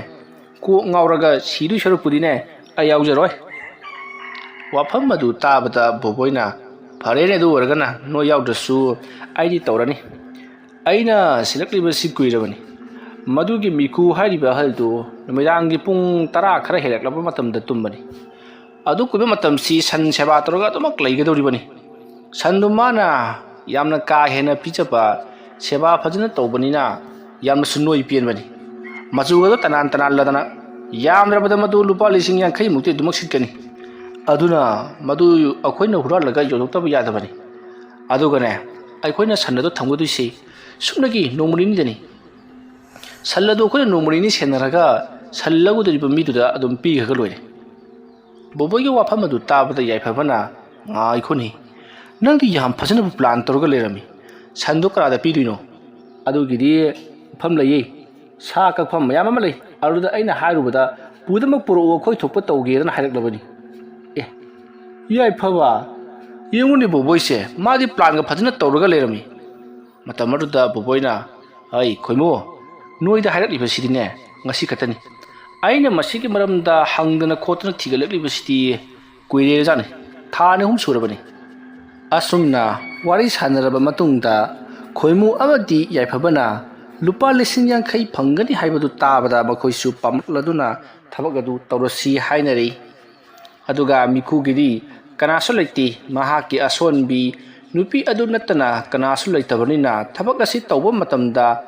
ꯀꯣꯛ ꯉꯥꯎꯔꯒ ꯁꯤꯗꯣꯏ ꯁꯔꯨꯛꯄꯨꯗꯤꯅꯦ, ꯑꯩ ꯌꯥꯎꯖꯔꯣꯏ"꯫ ꯋꯥꯐꯝ ꯑꯗꯨ ꯇꯥꯕꯗ ꯕꯣꯕꯣꯏꯅ, "ꯐꯔꯦꯅꯦ, ꯑꯗꯨ ꯑꯣꯏꯔꯒꯅ ꯅꯣꯏ ꯌꯥꯎꯗ꯭ꯔꯁꯨ ꯑꯩꯗꯤ ꯇꯧꯔꯅꯤ꯫ ꯑꯩꯅ ꯁꯤꯜꯂꯛꯂꯤꯕꯁꯤ ꯀꯨꯏꯔꯕꯅꯤ꯫ ꯃꯗꯨꯒꯤ ꯃꯤꯈꯨ ꯍꯥꯏꯔꯤꯕ ꯑꯍꯜꯗꯨ ꯅꯨꯃꯤꯗꯥꯡꯒꯤ ꯄꯨꯡ ꯇꯔꯥ ꯈꯔ ꯍꯦꯜꯂꯛꯂꯕ ꯃꯇꯝꯗ ꯇꯨꯝꯕꯅꯤ꯫ ꯑꯗꯨ ꯀꯨꯏꯕ ꯃꯇꯝꯁꯤ ꯁꯟ ꯁꯦꯕꯥ ꯇꯧꯔꯒ ꯑꯗꯨꯃꯛ ꯂꯩꯒꯗꯧꯔꯤꯕꯅꯤ꯫ ꯁꯟꯗꯨ ꯃꯥꯅ ꯌꯥꯝꯅ ꯀꯥ ꯍꯦꯟꯅ ꯄꯤꯖꯕ, ꯁꯦꯕꯥ ꯐꯖꯅ ꯇꯧꯕꯅꯤꯅ ꯌꯥꯝꯅꯁꯨ ꯅꯣꯏ ꯄꯦꯟꯕꯅꯤ꯫ ꯃꯆꯨꯒꯗꯣ ꯇꯅꯥꯟ ꯇꯅꯥꯟꯂꯗꯅ, ꯌꯥꯝꯗ꯭ꯔꯕꯗ ꯃꯗꯨ ꯂꯨꯄꯥ ꯂꯤꯁꯤꯡ ꯌꯥꯡꯈꯩ ꯃꯨꯛꯇꯤ ꯑꯗꯨꯃꯛ ꯁꯤꯠꯀꯅꯤ꯫ ꯑꯗꯨꯅ ꯃꯗꯨ ꯑꯩꯈꯣꯏꯅ ꯍꯨꯔꯥꯜꯂꯒ ꯌꯣꯟꯊꯣꯛꯇꯕ ꯌꯥꯗꯕꯅꯤ꯫ ꯑꯗꯨꯒꯅꯦ, ꯑꯩꯈꯣꯏꯅ ꯁꯟ ꯑꯗꯨ ꯊꯝꯒꯗꯣꯏꯁꯤ ꯁꯨꯞꯅꯒꯤ ꯅꯣꯡꯃ ꯅꯤꯅꯤꯗꯅꯤ꯫ ꯁꯟ ꯑꯗꯨ ꯑꯩꯈꯣꯏꯅ ꯅꯣꯡꯃ ꯅꯤꯅꯤ ꯁꯦꯟꯅꯔꯒ ꯁꯟ ꯂꯧꯒꯗꯧꯔꯤꯕ ꯃꯤꯗꯨꯗ ꯑꯗꯨꯝ ꯄꯤꯈ꯭ꯔꯒ ꯂꯣꯏꯔꯦ"꯫ ꯕꯣꯕꯣꯏꯒꯤ ꯋꯥꯐꯝ ꯑꯗꯨ ꯇꯥꯕꯗ ꯌꯥꯏꯐꯕꯅ, "ꯉꯥꯏꯈꯣꯅꯦ, ꯅꯪꯗꯤ ꯌꯥꯝ ꯐꯖꯅꯕꯨ plan ꯇꯧꯔꯒ ꯂꯩꯔꯝꯃꯤ꯫ ꯁꯟꯗꯣ ꯀꯅꯥꯗ ꯄꯤꯗꯣꯏꯅꯣ?" "ꯑꯗꯨꯒꯤꯗꯤ ꯃꯐꯝ ꯂꯩꯌꯦ꯫ ꯁꯥ ꯀꯛꯐꯝ ꯃꯌꯥꯝ ꯑꯃ ꯂꯩ꯫ ꯑꯗꯨꯗ ꯑꯩꯅ ꯍꯥꯏꯔꯨꯕꯗ, 'ꯄꯨꯗꯃꯛ ꯄꯨꯔꯛꯎ, ꯑꯩꯈꯣꯏ ꯊꯣꯛꯄ ꯇꯧꯒꯦꯗꯅ' ꯍꯥꯏꯔꯛꯂꯕꯅꯤ"꯫ ꯑꯦ, ꯌꯥꯏꯐꯕ, ꯌꯦꯡꯉꯨꯅꯦ ꯕꯣꯕꯣꯏꯁꯦ, ꯃꯥꯗꯤ planꯒ ꯐꯖꯅ ꯇꯧꯔꯒ ꯂꯩꯔꯝꯃꯤ꯫ ꯃꯇꯝ ꯑꯗꯨꯗ ꯕꯣꯕꯣꯏꯅ, "ꯍꯩ ꯈꯣꯏꯃꯨ, ꯅꯣꯏꯗ ꯍꯥꯏꯔꯛꯂꯤꯕꯁꯤꯗꯤꯅꯦ ꯉꯁꯤ ꯈꯛꯇꯅꯤ꯫ ꯑꯩꯅ ꯃꯁꯤꯒꯤ ꯃꯔꯝꯗ ꯍꯪꯗꯅ ꯈꯣꯠꯇꯅ ꯊꯤꯒꯠꯂꯛꯂꯤꯕꯁꯤꯗꯤ ꯀꯨꯏꯔꯦꯖꯥꯠꯅꯤ, ꯊꯥ ꯑꯅꯤ ꯑꯍꯨꯝ ꯁꯨꯔꯕꯅꯤ꯫ ꯑꯁꯨꯝꯅ ꯋꯥꯔꯤ ꯁꯥꯟꯅꯔꯕ ꯃꯇꯨꯡꯗ, ꯈꯣꯏꯃꯨ ꯑꯃꯗꯤ ꯌꯥꯏꯐꯕꯅ ꯂꯨꯄꯥ ꯂꯤꯁꯤꯡ ꯌꯥꯡꯈꯩ ꯐꯪꯒꯅꯤ ꯍꯥꯏꯕꯗꯨ ꯇꯥꯕꯗ, ꯃꯈꯣꯏꯁꯨ ꯄꯥꯝꯂꯛꯂꯗꯨꯅ ꯊꯕꯛ ꯑꯗꯨ ꯇꯧꯔꯁꯤ ꯍꯥꯏꯅꯔꯤ꯫ ꯑꯗꯨꯒ ꯃꯤꯈꯨꯒꯤꯗꯤ ꯀꯅꯥꯁꯨ ꯂꯩꯇꯦ꯫ ꯃꯍꯥꯛꯀꯤ ꯑꯁꯣꯟꯕꯤ ꯅꯨꯄꯤ ꯑꯗꯨ ꯅꯠꯇꯅ ꯀꯅꯥꯁꯨ ꯂꯩꯇꯕꯅꯤꯅ, ꯊꯕꯛ ꯑꯁꯤ ꯇꯧꯕ ꯃꯇꯝꯗ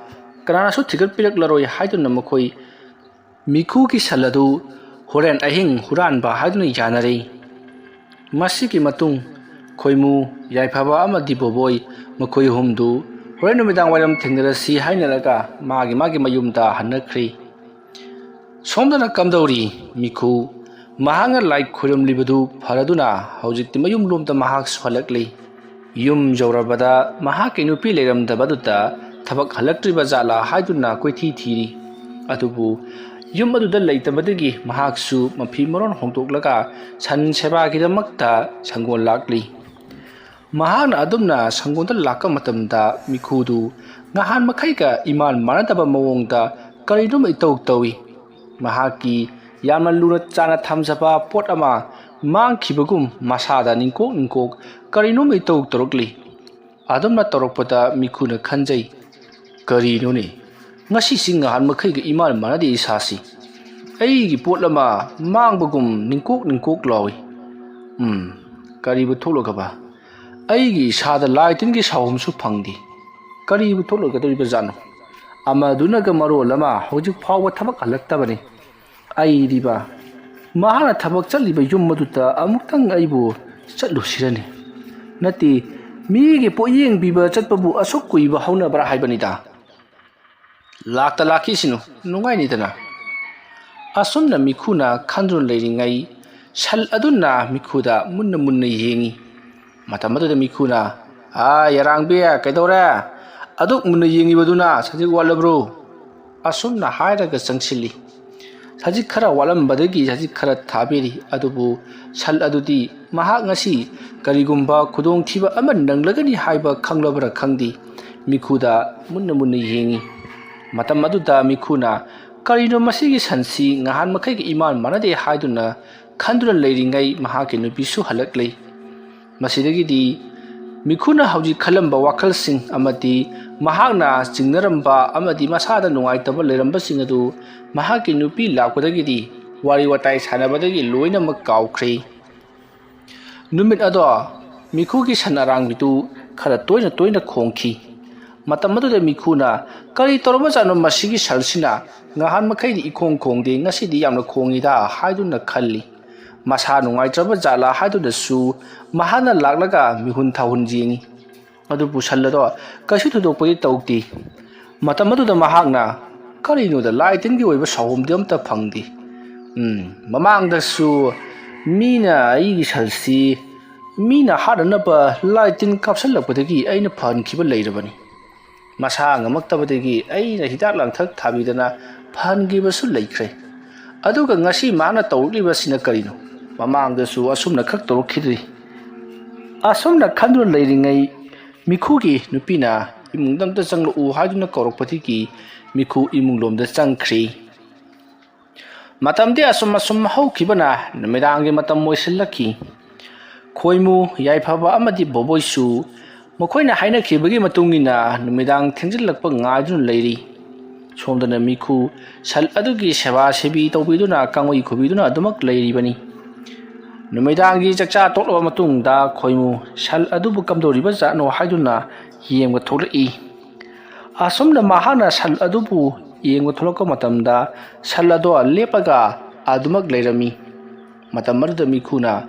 ꯀꯅꯥꯅꯁꯨ ꯊꯤꯒꯠꯄꯤꯔꯛꯂꯔꯣꯏ ꯍꯥꯏꯗꯨꯅ ꯃꯈꯣꯏ ꯃꯤꯈꯨꯒꯤ ꯁꯟ ꯑꯗꯨ ꯍꯣꯔꯦꯟ ꯑꯍꯤꯡ ꯍꯨꯔꯥꯟꯕ ꯍꯥꯏꯗꯨꯅ ꯌꯥꯅꯔꯤ꯫ ꯃꯁꯤꯒꯤ ꯃꯇꯨꯡ ꯈꯣꯏꯃꯨ, ꯌꯥꯏꯐꯕ ꯑꯃꯗꯤ ꯕꯣꯕꯣꯏ, ꯃꯈꯣꯏ ꯑꯍꯨꯝꯗꯨ ꯍꯣꯔꯦꯟ ꯅꯨꯃꯤꯗꯥꯡ ꯋꯥꯏꯔꯝ ꯊꯦꯡꯅꯔꯁꯤ ꯍꯥꯏꯅꯔꯒ ꯃꯥꯒꯤ ꯃꯥꯒꯤ ꯃꯌꯨꯝꯗ ꯍꯟꯅꯈ꯭ꯔꯤ꯫ ꯁꯣꯝꯗꯅ ꯀꯝꯗꯧꯔꯤ? ꯃꯤꯈꯨ, ꯃꯍꯥꯛꯅ ꯂꯥꯏ ꯈꯣꯏꯔꯝꯂꯤꯕꯗꯨ ꯐꯔꯗꯨꯅ ꯍꯧꯖꯤꯛꯇꯤ ꯃꯌꯨꯝꯂꯣꯝꯗ ꯃꯍꯥꯛꯁꯨ ꯍꯜꯂꯛꯂꯤ꯫ ꯌꯨꯝ ꯌꯧꯔꯕꯗ ꯃꯍꯥꯛꯀꯤ ꯅꯨꯄꯤ ꯂꯩꯔꯝꯗꯕꯗꯨꯗ ꯊꯕꯛ ꯍꯜꯂꯛꯇ꯭ꯔꯤꯕ ꯖꯥꯠꯂꯥ ꯍꯥꯏꯗꯨꯅ ꯀꯣꯏꯊꯤ ꯊꯤꯔꯤ꯫ ꯑꯗꯨꯕꯨ ꯌꯨꯝ ꯑꯗꯨꯗ ꯂꯩꯇꯕꯗꯒꯤ ꯃꯍꯥꯛꯁꯨ ꯃꯐꯤ ꯃꯔꯣꯟ ꯍꯣꯡꯗꯣꯛꯂꯒ ꯁꯟ ꯁꯦꯕꯥꯒꯤꯗꯃꯛꯇ ꯁꯪꯒꯣꯜ ꯂꯥꯛꯂꯤ꯫ ꯃꯍꯥꯛꯅ ꯑꯗꯨꯝꯅ ꯁꯪꯒꯣꯜꯗ ꯂꯥꯛꯄ ꯃꯇꯝꯗ ꯃꯤꯈꯨꯗꯨ ꯅꯍꯥꯟ ꯃꯈꯩꯒ ꯏꯃꯥꯟ ꯃꯥꯟꯅꯗꯕ ꯃꯑꯣꯡꯗ ꯀꯔꯤꯅꯣꯝ ꯏꯇꯧ ꯇꯧꯏ꯫ ꯃꯍꯥꯛꯀꯤ ꯌꯥꯝꯅ ꯂꯨꯅ ꯆꯥꯅ ꯊꯝꯖꯕ ꯄꯣꯠ ꯑꯃ ꯃꯥꯡꯈꯤꯕꯒꯨꯝ ꯃꯁꯥꯗ ꯅꯤꯡꯀꯣꯛ ꯅꯤꯡꯀꯣꯛ ꯀꯔꯤꯅꯣꯝ ꯏꯇꯧ ꯇꯧꯔꯛꯂꯤ꯫ ꯑꯗꯨꯝꯅ ꯇꯧꯔꯛꯄꯗ ꯃꯤꯈꯨꯅ ꯈꯟꯖꯩ, "ꯀꯔꯤꯅꯣꯅꯦ? ꯉꯁꯤꯁꯤ ꯅꯍꯥꯟ ꯃꯈꯩꯒ ꯏꯃꯥꯟ ꯃꯥꯟꯅꯗꯦ ꯏꯁꯥꯁꯤ꯫ ꯑꯩꯒꯤ ꯄꯣꯠ ꯑꯃ ꯃꯥꯡꯕꯒꯨꯝ ꯅꯤꯡꯀꯣꯛ ꯅꯤꯡꯀꯣꯛ ꯂꯥꯎꯏ꯫ ꯎꯝ, ꯀꯔꯤꯕꯨ ꯊꯣꯛꯂꯒꯕ? ꯑꯩꯒꯤ ꯏꯁꯥꯗ ꯂꯥꯏ ꯇꯤꯟꯒꯤ ꯁꯥꯍꯨꯝꯁꯨ ꯐꯪꯗꯦ꯫ ꯀꯔꯤꯕꯨ ꯊꯣꯛꯂꯒꯗꯧꯔꯤꯕꯖꯥꯠꯅꯣ? ꯑꯃꯗꯨꯅꯒ ꯃꯔꯣꯜ ꯑꯃ ꯍꯧꯖꯤꯛ ꯐꯥꯎꯕ ꯊꯕꯛ ꯍꯜꯂꯛꯇꯕꯅꯤ꯫ ꯑꯩꯗꯤꯕ, ꯃꯍꯥꯛꯅ ꯊꯕꯛ ꯆꯠꯂꯤꯕ ꯌꯨꯝ ꯑꯗꯨꯗ ꯑꯃꯨꯛꯇꯪ ꯑꯩꯕꯨ ꯆꯠꯂꯨꯁꯤꯔꯅꯤ꯫ ꯅꯠꯇꯦ, ꯃꯤꯒꯤ ꯄꯣꯠꯌꯦꯡ ꯄꯤꯕ ꯆꯠꯄꯕꯨ ꯑꯁꯨꯛ ꯀꯨꯏꯕ ꯍꯧꯅꯕ꯭ꯔꯥ ꯍꯥꯏꯕꯅꯤꯗ꯫ ꯂꯥꯛꯇ ꯂꯥꯛꯈꯤꯁꯤꯅꯨ, ꯅꯨꯡꯉꯥꯏꯅꯤꯗꯅ꯫" ꯑꯁꯨꯝꯅ ꯃꯤꯈꯨꯅ ꯈꯟꯗꯨꯅ ꯂꯩꯔꯤꯉꯩ, ꯁꯟ ꯑꯗꯨꯅ ꯃꯤꯈꯨꯗ ꯃꯨꯟꯅ ꯃꯨꯟꯅ ꯌꯦꯡꯉꯤ꯫ ꯃꯇꯝ ꯑꯗꯨꯗ ꯃꯤꯈꯨꯅ, "ꯑꯥ, ꯌꯥꯔꯥꯡꯕꯤ, ꯀꯩꯗꯧꯔꯦ? ꯑꯗꯨꯛ ꯃꯨꯟꯅ ꯌꯦꯡꯉꯤꯕꯗꯨꯅ ꯁꯖꯤꯛ ꯋꯥꯠꯂꯕ꯭ꯔꯣ?" ꯑꯁꯨꯝꯅ ꯍꯥꯏꯔꯒ ꯆꯪꯁꯤꯜꯂꯤ꯫ ꯁꯖꯤꯛ ꯈꯔ ꯋꯥꯠꯂꯝꯕꯗꯒꯤ ꯁꯖꯤꯛ ꯈꯔ ꯊꯥꯕꯤꯔꯤ꯫ ꯑꯗꯨꯕꯨ ꯁꯟ ꯑꯗꯨꯗꯤ ꯃꯍꯥꯛ ꯉꯁꯤ ꯀꯔꯤꯒꯨꯝꯕ ꯈꯨꯗꯣꯡꯊꯤꯕ ꯑꯃ ꯅꯪꯂꯒꯅꯤ ꯍꯥꯏꯕ ꯈꯪꯂꯕ꯭ꯔꯥ ꯈꯪꯗꯦ, ꯃꯤꯈꯨꯗ ꯃꯨꯟꯅ ꯃꯨꯟꯅ ꯌꯦꯡꯉꯤ꯫ ꯃꯇꯝ ꯑꯗꯨꯗ ꯃꯤꯈꯨꯅ, "ꯀꯔꯤꯅꯣ ꯃꯁꯤꯒꯤ ꯁꯟꯁꯤ ꯅꯍꯥꯟ ꯃꯈꯩꯒ ꯏꯃꯥꯟ ꯃꯥꯟꯅꯗꯦ?" ꯍꯥꯏꯗꯨꯅ ꯈꯟꯗꯨꯅ ꯂꯩꯔꯤꯉꯩ ꯃꯍꯥꯛꯀꯤ ꯅꯨꯄꯤꯁꯨ ꯍꯜꯂꯛꯂꯦ꯫ ꯃꯁꯤꯗꯒꯤꯗꯤ ꯃꯤꯈꯨꯅ ꯍꯧꯖꯤꯛ ꯈꯜꯂꯝꯕ ꯋꯥꯈꯜꯁꯤꯡ ꯑꯃꯗꯤ ꯃꯍꯥꯛꯅ ꯆꯤꯡꯅꯔꯝꯕ ꯑꯃꯗꯤ ꯃꯁꯥꯗ ꯅꯨꯡꯉꯥꯏꯇꯕ ꯂꯩꯔꯝꯕꯁꯤꯡ ꯑꯗꯨ ꯃꯍꯥꯛꯀꯤ ꯅꯨꯄꯤ ꯂꯥꯛꯄꯗꯒꯤꯗꯤ ꯋꯥꯔꯤ ꯋꯥꯇꯥꯏ ꯁꯥꯟꯅꯕꯗꯒꯤ ꯂꯣꯏꯅꯃꯛ ꯀꯥꯎꯈ꯭ꯔꯦ꯫ ꯅꯨꯃꯤꯠ ꯑꯗꯣ ꯃꯤꯈꯨꯒꯤ ꯁꯟ ꯑꯔꯥꯡꯕꯤꯗꯨ ꯈꯔ ꯇꯣꯏꯅ ꯇꯣꯏꯅ ꯈꯣꯡꯈꯤ꯫ ꯃꯇꯝ ꯑꯗꯨꯗ ꯃꯤꯈꯨꯅ, "ꯀꯔꯤ ꯇꯧꯔꯕꯖꯥꯠꯅꯣ ꯃꯁꯤꯒꯤ ꯁꯟꯁꯤꯅ? ꯉꯍꯥꯟ ꯃꯈꯩꯗꯤ ꯏꯈꯣꯡ ꯈꯣꯡꯗꯦ, ꯉꯁꯤꯗꯤ ꯌꯥꯝꯅ ꯈꯣꯡꯉꯤꯗ" ꯍꯥꯏꯗꯨꯅ ꯈꯜꯂꯤ꯫ ꯃꯁꯥ ꯅꯨꯡꯉꯥꯏꯇ꯭ꯔꯕ ꯖꯥꯠꯂꯥ ꯍꯥꯏꯗꯨꯅꯁꯨ ꯃꯍꯥꯛꯅ ꯂꯥꯛꯂꯒ ꯃꯤꯍꯨꯟ ꯊꯥꯍꯨꯟ ꯌꯦꯡꯉꯤ꯫ ꯑꯗꯨꯕꯨ ꯁꯟ ꯑꯗꯣ ꯀꯩꯁꯨ ꯊꯣꯏꯗꯣꯛꯄꯗꯤ ꯇꯧꯗꯦ꯫ ꯃꯇꯝ ꯑꯗꯨꯗ ꯃꯍꯥꯛꯅ, "ꯀꯔꯤꯅꯣꯗ, ꯂꯥꯏ ꯇꯤꯟꯒꯤ ꯑꯣꯏꯕ ꯁꯥꯍꯣꯝꯗꯤ ꯑꯝꯇ ꯐꯪꯗꯦ꯫ ꯎꯝ, ꯃꯃꯥꯡꯗꯁꯨ ꯃꯤꯅ ꯑꯩꯒꯤ ꯁꯟꯁꯤ ꯃꯤꯅ ꯍꯥꯠꯅꯅꯕ ꯂꯥꯏ ꯇꯤꯟ ꯀꯥꯞꯁꯤꯜꯂꯛꯄꯗꯒꯤ ꯑꯩꯅ ꯐꯍꯟꯈꯤꯕ ꯂꯩꯔꯕꯅꯤ꯫ ꯃꯁꯥ ꯉꯝꯃꯛꯇꯕꯗꯒꯤ ꯑꯩꯅ ꯍꯤꯗꯥꯛ ꯂꯥꯡꯊꯛ ꯊꯥꯕꯤꯗꯅ ꯐꯍꯟꯈꯤꯕꯁꯨ ꯂꯩꯈ꯭ꯔꯦ꯫ ꯑꯗꯨꯒ ꯉꯁꯤ ꯃꯍꯥꯛꯅ ꯇꯧꯔꯛꯂꯤꯕꯁꯤꯅ ꯀꯔꯤꯅꯣ? ꯃꯃꯥꯡꯗꯁꯨ ꯑꯁꯨꯝꯅ ꯈꯛ ꯇꯧꯔꯛꯈꯤꯗ꯭ꯔꯤ"꯫ ꯑꯁꯨꯝꯅ ꯈꯟꯗꯨꯅ ꯂꯩꯔꯤꯉꯩ ꯃꯤꯈꯨꯒꯤ ꯅꯨꯄꯤꯅ ꯏꯃꯨꯡꯗ ꯑꯝꯇ ꯆꯪꯂꯛꯎ ꯍꯥꯏꯗꯨꯅ ꯀꯧꯔꯛꯄꯗꯒꯤ ꯃꯤꯈꯨ ꯏꯃꯨꯡ ꯂꯣꯝꯗ ꯆꯪꯈ꯭ꯔꯤ꯫ ꯃꯇꯝꯗꯤ ꯑꯁꯨꯝ ꯑꯁꯨꯝ ꯍꯧꯈꯤꯕꯅ ꯅꯨꯃꯤꯗꯥꯡꯒꯤ ꯃꯇꯝ ꯑꯣꯏꯁꯤꯜꯂꯛꯈꯤ꯫ ꯈꯣꯏꯃꯨ, ꯌꯥꯏꯐꯕ ꯑꯃꯗꯤ ꯕꯣꯕꯣꯏꯁꯨ ꯃꯈꯣꯏꯅ ꯍꯥꯏꯅꯈꯤꯕꯒꯤ ꯃꯇꯨꯡ ꯏꯟꯅ ꯅꯨꯃꯤꯗꯥꯡ ꯊꯦꯡꯖꯤꯜꯂꯛꯄ ꯉꯥꯏꯗꯨꯅ ꯂꯩꯔꯤ꯫ ꯁꯣꯝꯗꯅ ꯃꯤꯈꯨ ꯁꯟ ꯑꯗꯨꯒꯤ ꯁꯦꯕꯥ ꯁꯦꯕꯤ ꯇꯧꯕꯤꯗꯨꯅ ꯀꯥꯡꯉꯨꯏ ꯈꯨꯕꯤꯗꯨꯅ ꯑꯗꯨꯃꯛ ꯂꯩꯔꯤꯕꯅꯤ꯫ ꯅꯨꯃꯤꯗꯥꯡꯒꯤ ꯆꯥꯛꯆꯥ ꯇꯣꯛꯂꯕ ꯃꯇꯨꯡꯗ ꯈꯣꯏꯃꯨ ꯁꯟ ꯑꯗꯨꯕꯨ ꯀꯝꯗꯧꯔꯤꯕ ꯖꯥꯠꯅꯣ ꯍꯥꯏꯗꯨꯅ ꯌꯦꯡꯕ ꯊꯣꯛꯂꯛꯏ꯫ ꯑꯁꯨꯝꯅ ꯃꯍꯥꯛꯅ ꯁꯟ ꯑꯗꯨꯕꯨ ꯌꯦꯡꯕ ꯊꯣꯛꯂꯛꯄ ꯃꯇꯝꯗ ꯁꯟ ꯑꯗꯣ ꯂꯦꯞꯄꯒ ꯑꯗꯨꯃꯛ ꯂꯩꯔꯝꯃꯤ꯫ ꯃꯇꯝ ꯑꯗꯨꯗ ꯃꯤꯈꯨꯅ,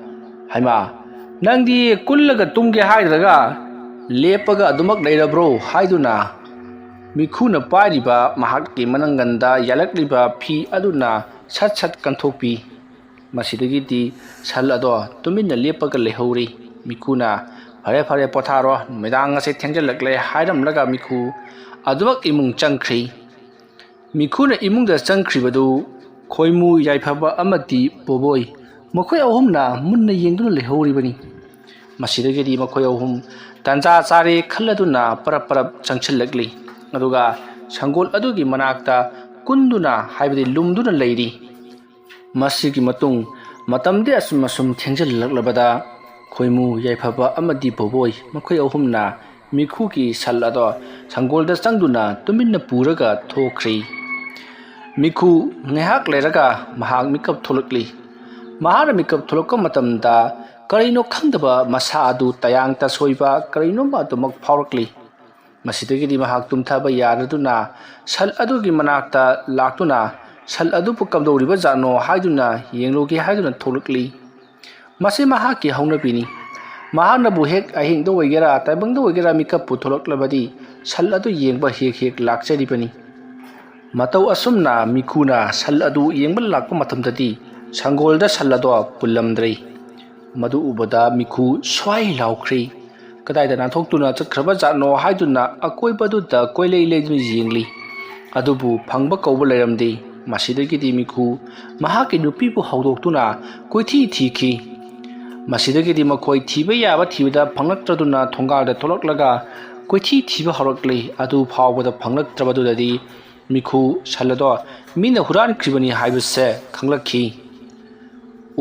"ꯍꯩꯃꯥ, ꯅꯪꯗꯤ ꯀꯨꯜꯂꯒ ꯇꯨꯝꯒꯦ ꯍꯥꯏꯗ꯭ꯔꯒ ꯂꯦꯞꯄꯒ ꯑꯗꯨꯃꯛ ꯂꯩꯔꯕ꯭ꯔꯣ?" ꯍꯥꯏꯗꯨꯅ ꯃꯤꯈꯨꯅ ꯄꯥꯏꯔꯤꯕ ꯃꯍꯥꯛꯀꯤ ꯃꯅꯪꯒꯟꯗ ꯌꯥꯜꯂꯛꯂꯤꯕ ꯐꯤ ꯑꯗꯨꯅ ꯁꯠ ꯁꯠ ꯀꯟꯊꯣꯛꯄꯤ꯫ ꯃꯁꯤꯗꯒꯤꯗꯤ ꯁꯟ ꯑꯗꯣ ꯇꯨꯃꯤꯟꯅ ꯂꯦꯞꯄꯒ ꯂꯩꯍꯧꯔꯤ꯫ ꯃꯤꯈꯨꯅ, "ꯐꯔꯦ, ꯐꯔꯦ, ꯄꯣꯊꯥꯔꯣ, ꯅꯨꯃꯤꯗꯥꯡ ꯑꯁꯦ ꯊꯦꯡꯖꯤꯜꯂꯛꯂꯦ" ꯍꯥꯏꯔꯝꯂꯒ ꯃꯤꯈꯨ ꯑꯗꯨꯃꯛ ꯏꯃꯨꯡ ꯆꯪꯈ꯭ꯔꯤ꯫ ꯃꯤꯈꯨꯅ ꯏꯃꯨꯡꯗ ꯆꯪꯈ꯭ꯔꯤꯕꯗꯨ ꯈꯣꯏꯃꯨ, ꯌꯥꯏꯐꯕ ꯑꯃꯗꯤ ꯕꯣꯕꯣꯏ, ꯃꯈꯣꯏ ꯑꯍꯨꯝꯅ ꯃꯨꯟꯅ ꯌꯦꯡꯗꯨꯅ ꯂꯩꯍꯧꯔꯤꯕꯅꯤ꯫ ꯃꯁꯤꯗꯒꯤꯗꯤ ꯃꯈꯣꯏ ꯑꯍꯨꯝ ꯇꯥꯟꯖꯥ ꯆꯥꯔꯦ ꯈꯜꯂꯗꯨꯅ ꯄꯔꯞ ꯄꯔꯞ ꯆꯪꯁꯤꯜꯂꯛꯂꯤ꯫ ꯑꯗꯨꯒ ꯁꯪꯒꯣꯜ ꯑꯗꯨꯒꯤ ꯃꯅꯥꯛꯇ ꯀꯨꯟꯗꯨꯅ, ꯍꯥꯏꯕꯗꯤ ꯂꯨꯝꯗꯨꯅ ꯂꯩꯔꯤ꯫ ꯃꯁꯤꯒꯤ ꯃꯇꯨꯡ ꯃꯇꯝꯗꯤ ꯑꯁꯨꯝ ꯑꯁꯨꯝ ꯊꯦꯡꯖꯤꯜꯂꯛꯂꯕꯗ, ꯈꯣꯏꯃꯨ, ꯌꯥꯏꯐꯕ ꯑꯃꯗꯤ ꯕꯣꯕꯣꯏ ꯃꯈꯣꯏ ꯑꯍꯨꯝꯅ ꯃꯤꯈꯨꯒꯤ ꯁꯟ ꯑꯗꯣ ꯁꯪꯒꯣꯜꯗ ꯆꯪꯗꯨꯅ ꯇꯨꯃꯤꯟꯅ ꯄꯨꯔꯒ ꯊꯣꯛꯈ꯭ꯔꯦ꯫ ꯃꯤꯈꯨ ꯉꯥꯏꯍꯥꯛ ꯂꯩꯔꯒ ꯃꯍꯥꯛ ꯃꯤꯀꯞ ꯊꯣꯛꯂꯛꯂꯤ꯫ ꯃꯍꯥꯛꯅ ꯃꯤꯀꯞ ꯊꯣꯛꯂꯛꯄ ꯃꯇꯝꯗ ꯀꯔꯤꯅꯣ ꯈꯪꯗꯕ ꯃꯁꯥ ꯑꯗꯨ ꯇꯌꯥꯡ ꯇꯁꯣꯏꯕ ꯀꯔꯤꯅꯣꯝꯃ ꯑꯗꯨꯃꯛ ꯐꯥꯎꯔꯛꯂꯤ꯫ ꯃꯁꯤꯗꯒꯤꯗꯤ ꯃꯍꯥꯛ ꯇꯨꯝꯊꯕ ꯌꯥꯗꯗꯨꯅ ꯁꯟ ꯑꯗꯨꯒꯤ ꯃꯅꯥꯛꯇ ꯂꯥꯛꯇꯨꯅ ꯁꯟ ꯑꯗꯨꯕꯨ ꯀꯝꯗꯧꯔꯤꯕ ꯖꯥꯠꯅꯣ ꯍꯥꯏꯗꯨꯅ ꯌꯦꯡꯂꯨꯒꯦ ꯍꯥꯏꯗꯨꯅ ꯊꯣꯛꯂꯛꯂꯤ꯫ ꯃꯁꯤ ꯃꯍꯥꯛꯀꯤ ꯍꯧꯅꯕꯤꯅꯤ꯫ ꯃꯍꯥꯛꯅꯕꯨ ꯍꯦꯛ ꯑꯍꯤꯡꯗ ꯑꯣꯏꯒꯦꯔꯥ, ꯇꯥꯏꯕꯪꯗ ꯑꯣꯏꯒꯦꯔꯥ ꯃꯤꯀꯞꯄꯨ ꯊꯣꯛꯂꯛꯂꯕꯗꯤ ꯁꯟ ꯑꯗꯨ ꯌꯦꯡꯕ ꯍꯦꯛ ꯍꯦꯛ ꯂꯥꯛꯆꯔꯤꯕꯅꯤ꯫ ꯃꯇꯧ ꯑꯁꯨꯝꯅ ꯃꯤꯈꯨꯅ ꯁꯟ ꯑꯗꯨ ꯌꯦꯡꯕ ꯂꯥꯛꯄ ꯃꯇꯝꯗꯗꯤ ꯁꯪꯒꯣꯜꯗ ꯁꯟ ꯑꯗꯣ ꯄꯨꯜꯂꯝꯗ꯭ꯔꯦ꯫ ꯃꯗꯨ ꯎꯕꯗ ꯃꯤꯈꯨ ꯁ꯭ꯋꯥꯏ ꯂꯥꯎꯈ꯭ꯔꯦ꯫ ꯀꯗꯥꯏꯗ ꯅꯥꯟꯊꯣꯛꯇꯨꯅ ꯆꯠꯈ꯭ꯔꯕ ꯖꯥꯠꯅꯣ ꯍꯥꯏꯗꯨꯅ ꯑꯀꯣꯏꯕꯗꯨꯗ ꯀꯣꯏꯂꯩ ꯂꯩꯗꯨꯅ ꯌꯦꯡꯂꯤ꯫ ꯑꯗꯨꯕꯨ ꯐꯪꯕ ꯀꯧꯕ ꯂꯩꯔꯝꯗꯦ꯫ ꯃꯁꯤꯗꯒꯤꯗꯤ ꯃꯤꯈꯨ ꯃꯍꯥꯛꯀꯤ ꯅꯨꯄꯤꯕꯨ ꯍꯧꯗꯣꯛꯇꯨꯅ ꯀꯣꯏꯊꯤ ꯊꯤꯈꯤ꯫ ꯃꯁꯤꯗꯒꯤꯗꯤ ꯃꯈꯣꯏ ꯊꯤꯕ ꯌꯥꯕ ꯊꯤꯕꯗ ꯐꯪꯂꯛꯇ꯭ꯔꯗꯨꯅ ꯊꯣꯡꯒꯥꯜꯗ ꯊꯣꯛꯂꯛꯂꯒ ꯀꯣꯏꯊꯤ ꯊꯤꯕ ꯍꯧꯔꯛꯂꯤ꯫ ꯑꯗꯨ ꯐꯥꯎꯕꯗ ꯐꯪꯂꯛꯇ꯭ꯔꯕꯗꯨꯗꯗꯤ ꯃꯤꯈꯨ ꯁꯟ ꯑꯗꯣ ꯃꯤꯅ ꯍꯨꯔꯥꯟꯈ꯭ꯔꯤꯕꯅꯤ ꯍꯥꯏꯕꯁꯦ ꯈꯪꯂꯛꯈꯤ꯫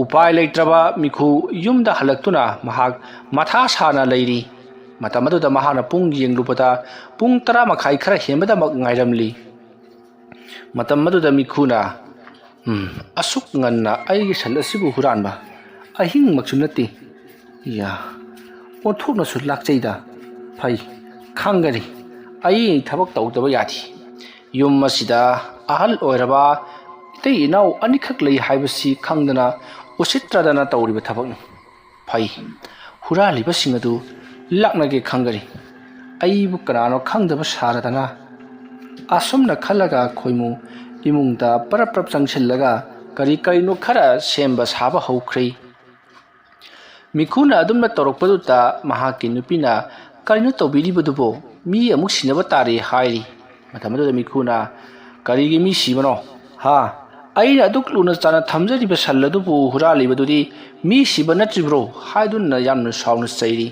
ꯎꯄꯥꯏ ꯂꯩꯇ꯭ꯔꯕ ꯃꯤꯈꯨ ꯌꯨꯝꯗ ꯍꯜꯂꯛꯇꯨꯅ ꯃꯍꯥꯛ ꯃꯊꯥ ꯁꯥꯅ ꯂꯩꯔꯤ꯫ ꯃꯇꯝ ꯑꯗꯨꯗ ꯃꯍꯥꯛꯅ ꯄꯨꯡ ꯌꯦꯡꯂꯨꯕꯗ ꯄꯨꯡ ꯇꯔꯥ ꯃꯈꯥꯏ ꯈꯔ ꯍꯦꯟꯕꯗꯃꯛ ꯉꯥꯏꯔꯝꯂꯤ꯫ ꯃꯇꯝ ꯑꯗꯨꯗ ꯃꯤꯈꯨꯅ, "ꯎꯝ, ꯑꯁꯨꯛ ꯉꯟꯅ ꯑꯩꯒꯤ ꯁꯟ ꯑꯁꯤꯕꯨ ꯍꯨꯔꯥꯟꯕ? ꯑꯍꯤꯡꯃꯛꯁꯨ ꯅꯠꯇꯦ꯫ ꯏꯌꯥ, ꯑꯣꯟꯊꯣꯛꯅꯁꯨ ꯂꯥꯛꯆꯩꯗ꯫ ꯐꯩ, ꯈꯪꯒꯅꯤ꯫ ꯑꯩ ꯊꯕꯛ ꯇꯧꯗꯕ ꯌꯥꯗꯦ꯫ ꯌꯨꯝ ꯑꯁꯤꯗ ꯑꯍꯜ ꯑꯣꯏꯔꯕ ꯏꯇꯩ ꯏꯅꯥꯎ ꯑꯅꯤꯈꯛ ꯂꯩ ꯍꯥꯏꯕꯁꯤ ꯈꯪꯗꯅ ꯎꯁꯤꯠꯇ꯭ꯔꯗꯅ ꯇꯧꯔꯤꯕ ꯊꯕꯛꯅꯤ꯫ ꯐꯩ, ꯍꯨꯔꯥꯜꯂꯤꯕꯁꯤꯡ ꯑꯗꯨ ꯂꯥꯛꯅꯒꯦ ꯈꯪꯒꯅꯤ꯫ ꯑꯩꯕꯨ ꯀꯅꯥꯅꯣ ꯈꯪꯗꯕ ꯁꯥꯔꯗꯅ?" ꯑꯁꯨꯝꯅ ꯈꯜꯂꯒ ꯈꯣꯏꯃꯨ ꯏꯃꯨꯡꯗ ꯄꯔꯞ ꯄꯔꯞ ꯆꯪꯁꯤꯜꯂꯒ ꯀꯔꯤ ꯀꯔꯤꯅꯣ ꯈꯔ ꯁꯦꯝꯕ ꯁꯥꯕ ꯍꯧꯈ꯭ꯔꯦ꯫ ꯃꯤꯈꯨꯅ ꯑꯗꯨꯝꯅ ꯇꯧꯔꯛꯄꯗꯨꯗ ꯃꯍꯥꯛꯀꯤ ꯅꯨꯄꯤꯅ, "ꯀꯔꯤꯅꯣ ꯇꯧꯕꯤꯔꯤꯕꯗꯨꯕꯨ? ꯃꯤ ꯑꯃꯨꯛ ꯁꯤꯅꯕ ꯇꯥꯔꯦ" ꯍꯥꯏꯔꯤ꯫ ꯃꯇꯝ ꯑꯗꯨꯗ ꯃꯤꯈꯨꯅ, "ꯀꯔꯤꯒꯤ ꯃꯤ ꯁꯤꯕꯅꯣ? ꯍꯥ? ꯑꯩꯅ ꯑꯗꯨꯛ ꯂꯨꯅ ꯆꯥꯟꯅ ꯊꯝꯖꯔꯤꯕ ꯁꯟ ꯑꯗꯨꯕꯨ ꯍꯨꯔꯥꯜꯂꯤꯕꯗꯨꯗꯤ ꯃꯤ ꯁꯤꯕ ꯅꯠꯇ꯭ꯔꯤꯕ꯭ꯔꯣ?" ꯍꯥꯏꯗꯨꯅ ꯌꯥꯝꯅ ꯁꯥꯎꯅ ꯆꯩꯔꯤ꯫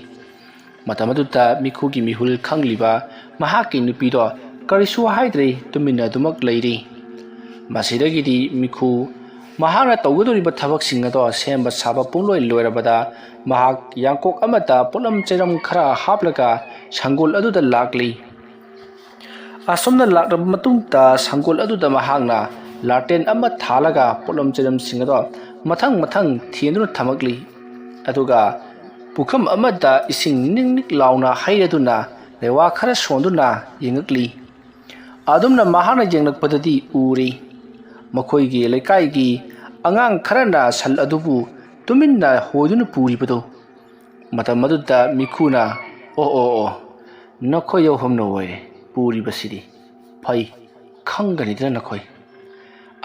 ꯃꯇꯝ ꯑꯗꯨꯗ ꯃꯤꯈꯨꯒꯤ ꯃꯤꯍꯨꯜ ꯈꯪꯂꯤꯕ ꯃꯍꯥꯛꯀꯤ ꯅꯨꯄꯤꯗꯣ ꯀꯔꯤꯁꯨ ꯍꯥꯏꯗ꯭ꯔꯦ, ꯇꯨꯃꯤꯟꯅ ꯑꯗꯨꯃꯛ ꯂꯩꯔꯤ꯫ ꯃꯁꯤꯗꯒꯤꯗꯤ ꯃꯤꯈꯨ ꯃꯍꯥꯛꯅ ꯇꯧꯒꯗꯧꯔꯤꯕ ꯊꯕꯛꯁꯤꯡ ꯑꯗꯣ ꯁꯦꯝꯕ ꯁꯥꯕ ꯄꯨꯡꯂꯣꯏ ꯂꯣꯏꯔꯕꯗ, ꯃꯍꯥꯛ ꯌꯥꯡꯀꯣꯛ ꯑꯃꯗ ꯄꯣꯠꯂꯝ ꯆꯩꯔꯝ ꯈꯔ ꯍꯥꯞꯂꯒ ꯁꯪꯒꯣꯜ ꯑꯗꯨꯗ ꯂꯥꯛꯂꯤ꯫ ꯑꯁꯨꯝꯅ ꯂꯥꯛꯂꯕ ꯃꯇꯨꯡꯗ, ꯁꯪꯒꯣꯜ ꯑꯗꯨꯗ ꯃꯍꯥꯛꯅ ꯂꯥꯇꯦꯟ ꯑꯃ ꯊꯥꯜꯂꯒ ꯄꯣꯠꯂꯝ ꯆꯩꯔꯝꯁꯤꯡ ꯑꯗꯣ ꯃꯊꯪ ꯃꯊꯪ ꯊꯦꯟꯗꯨꯅ ꯊꯝꯃꯛꯂꯤ꯫ ꯑꯗꯨꯒ ꯄꯨꯈꯝ ꯑꯃꯗ ꯏꯁꯤꯡ ꯅꯤꯛ ꯅꯤꯛ ꯂꯥꯎꯅ ꯍꯩꯔꯗꯨꯅ, ꯂꯩꯋꯥ ꯈꯔ ꯁꯣꯟꯗꯨꯅ ꯌꯦꯡꯉꯛꯂꯤ꯫ ꯑꯗꯨꯝꯅ ꯃꯍꯥꯛꯅ ꯌꯦꯡꯂꯛꯄꯗꯗꯤ ꯎꯔꯦ, ꯃꯈꯣꯏꯒꯤ ꯂꯩꯀꯥꯏꯒꯤ ꯑꯉꯥꯡ ꯈꯔꯅ ꯁꯟ ꯑꯗꯨꯕꯨ ꯇꯨꯃꯤꯟꯅ ꯍꯣꯏꯗꯨꯅ ꯄꯨꯔꯤꯕꯗꯨ꯫ ꯃꯇꯝ ꯑꯗꯨꯗ ꯃꯤꯈꯨꯅ, "ꯑꯣ, ꯑꯣ, ꯑꯣ, ꯅꯈꯣꯏ ꯑꯍꯨꯝꯅ ꯑꯣꯏꯔꯦ ꯄꯨꯔꯤꯕꯁꯤꯗꯤ꯫ ꯐꯩ, ꯈꯪꯒꯅꯤꯗꯅ ꯅꯈꯣꯏ꯫"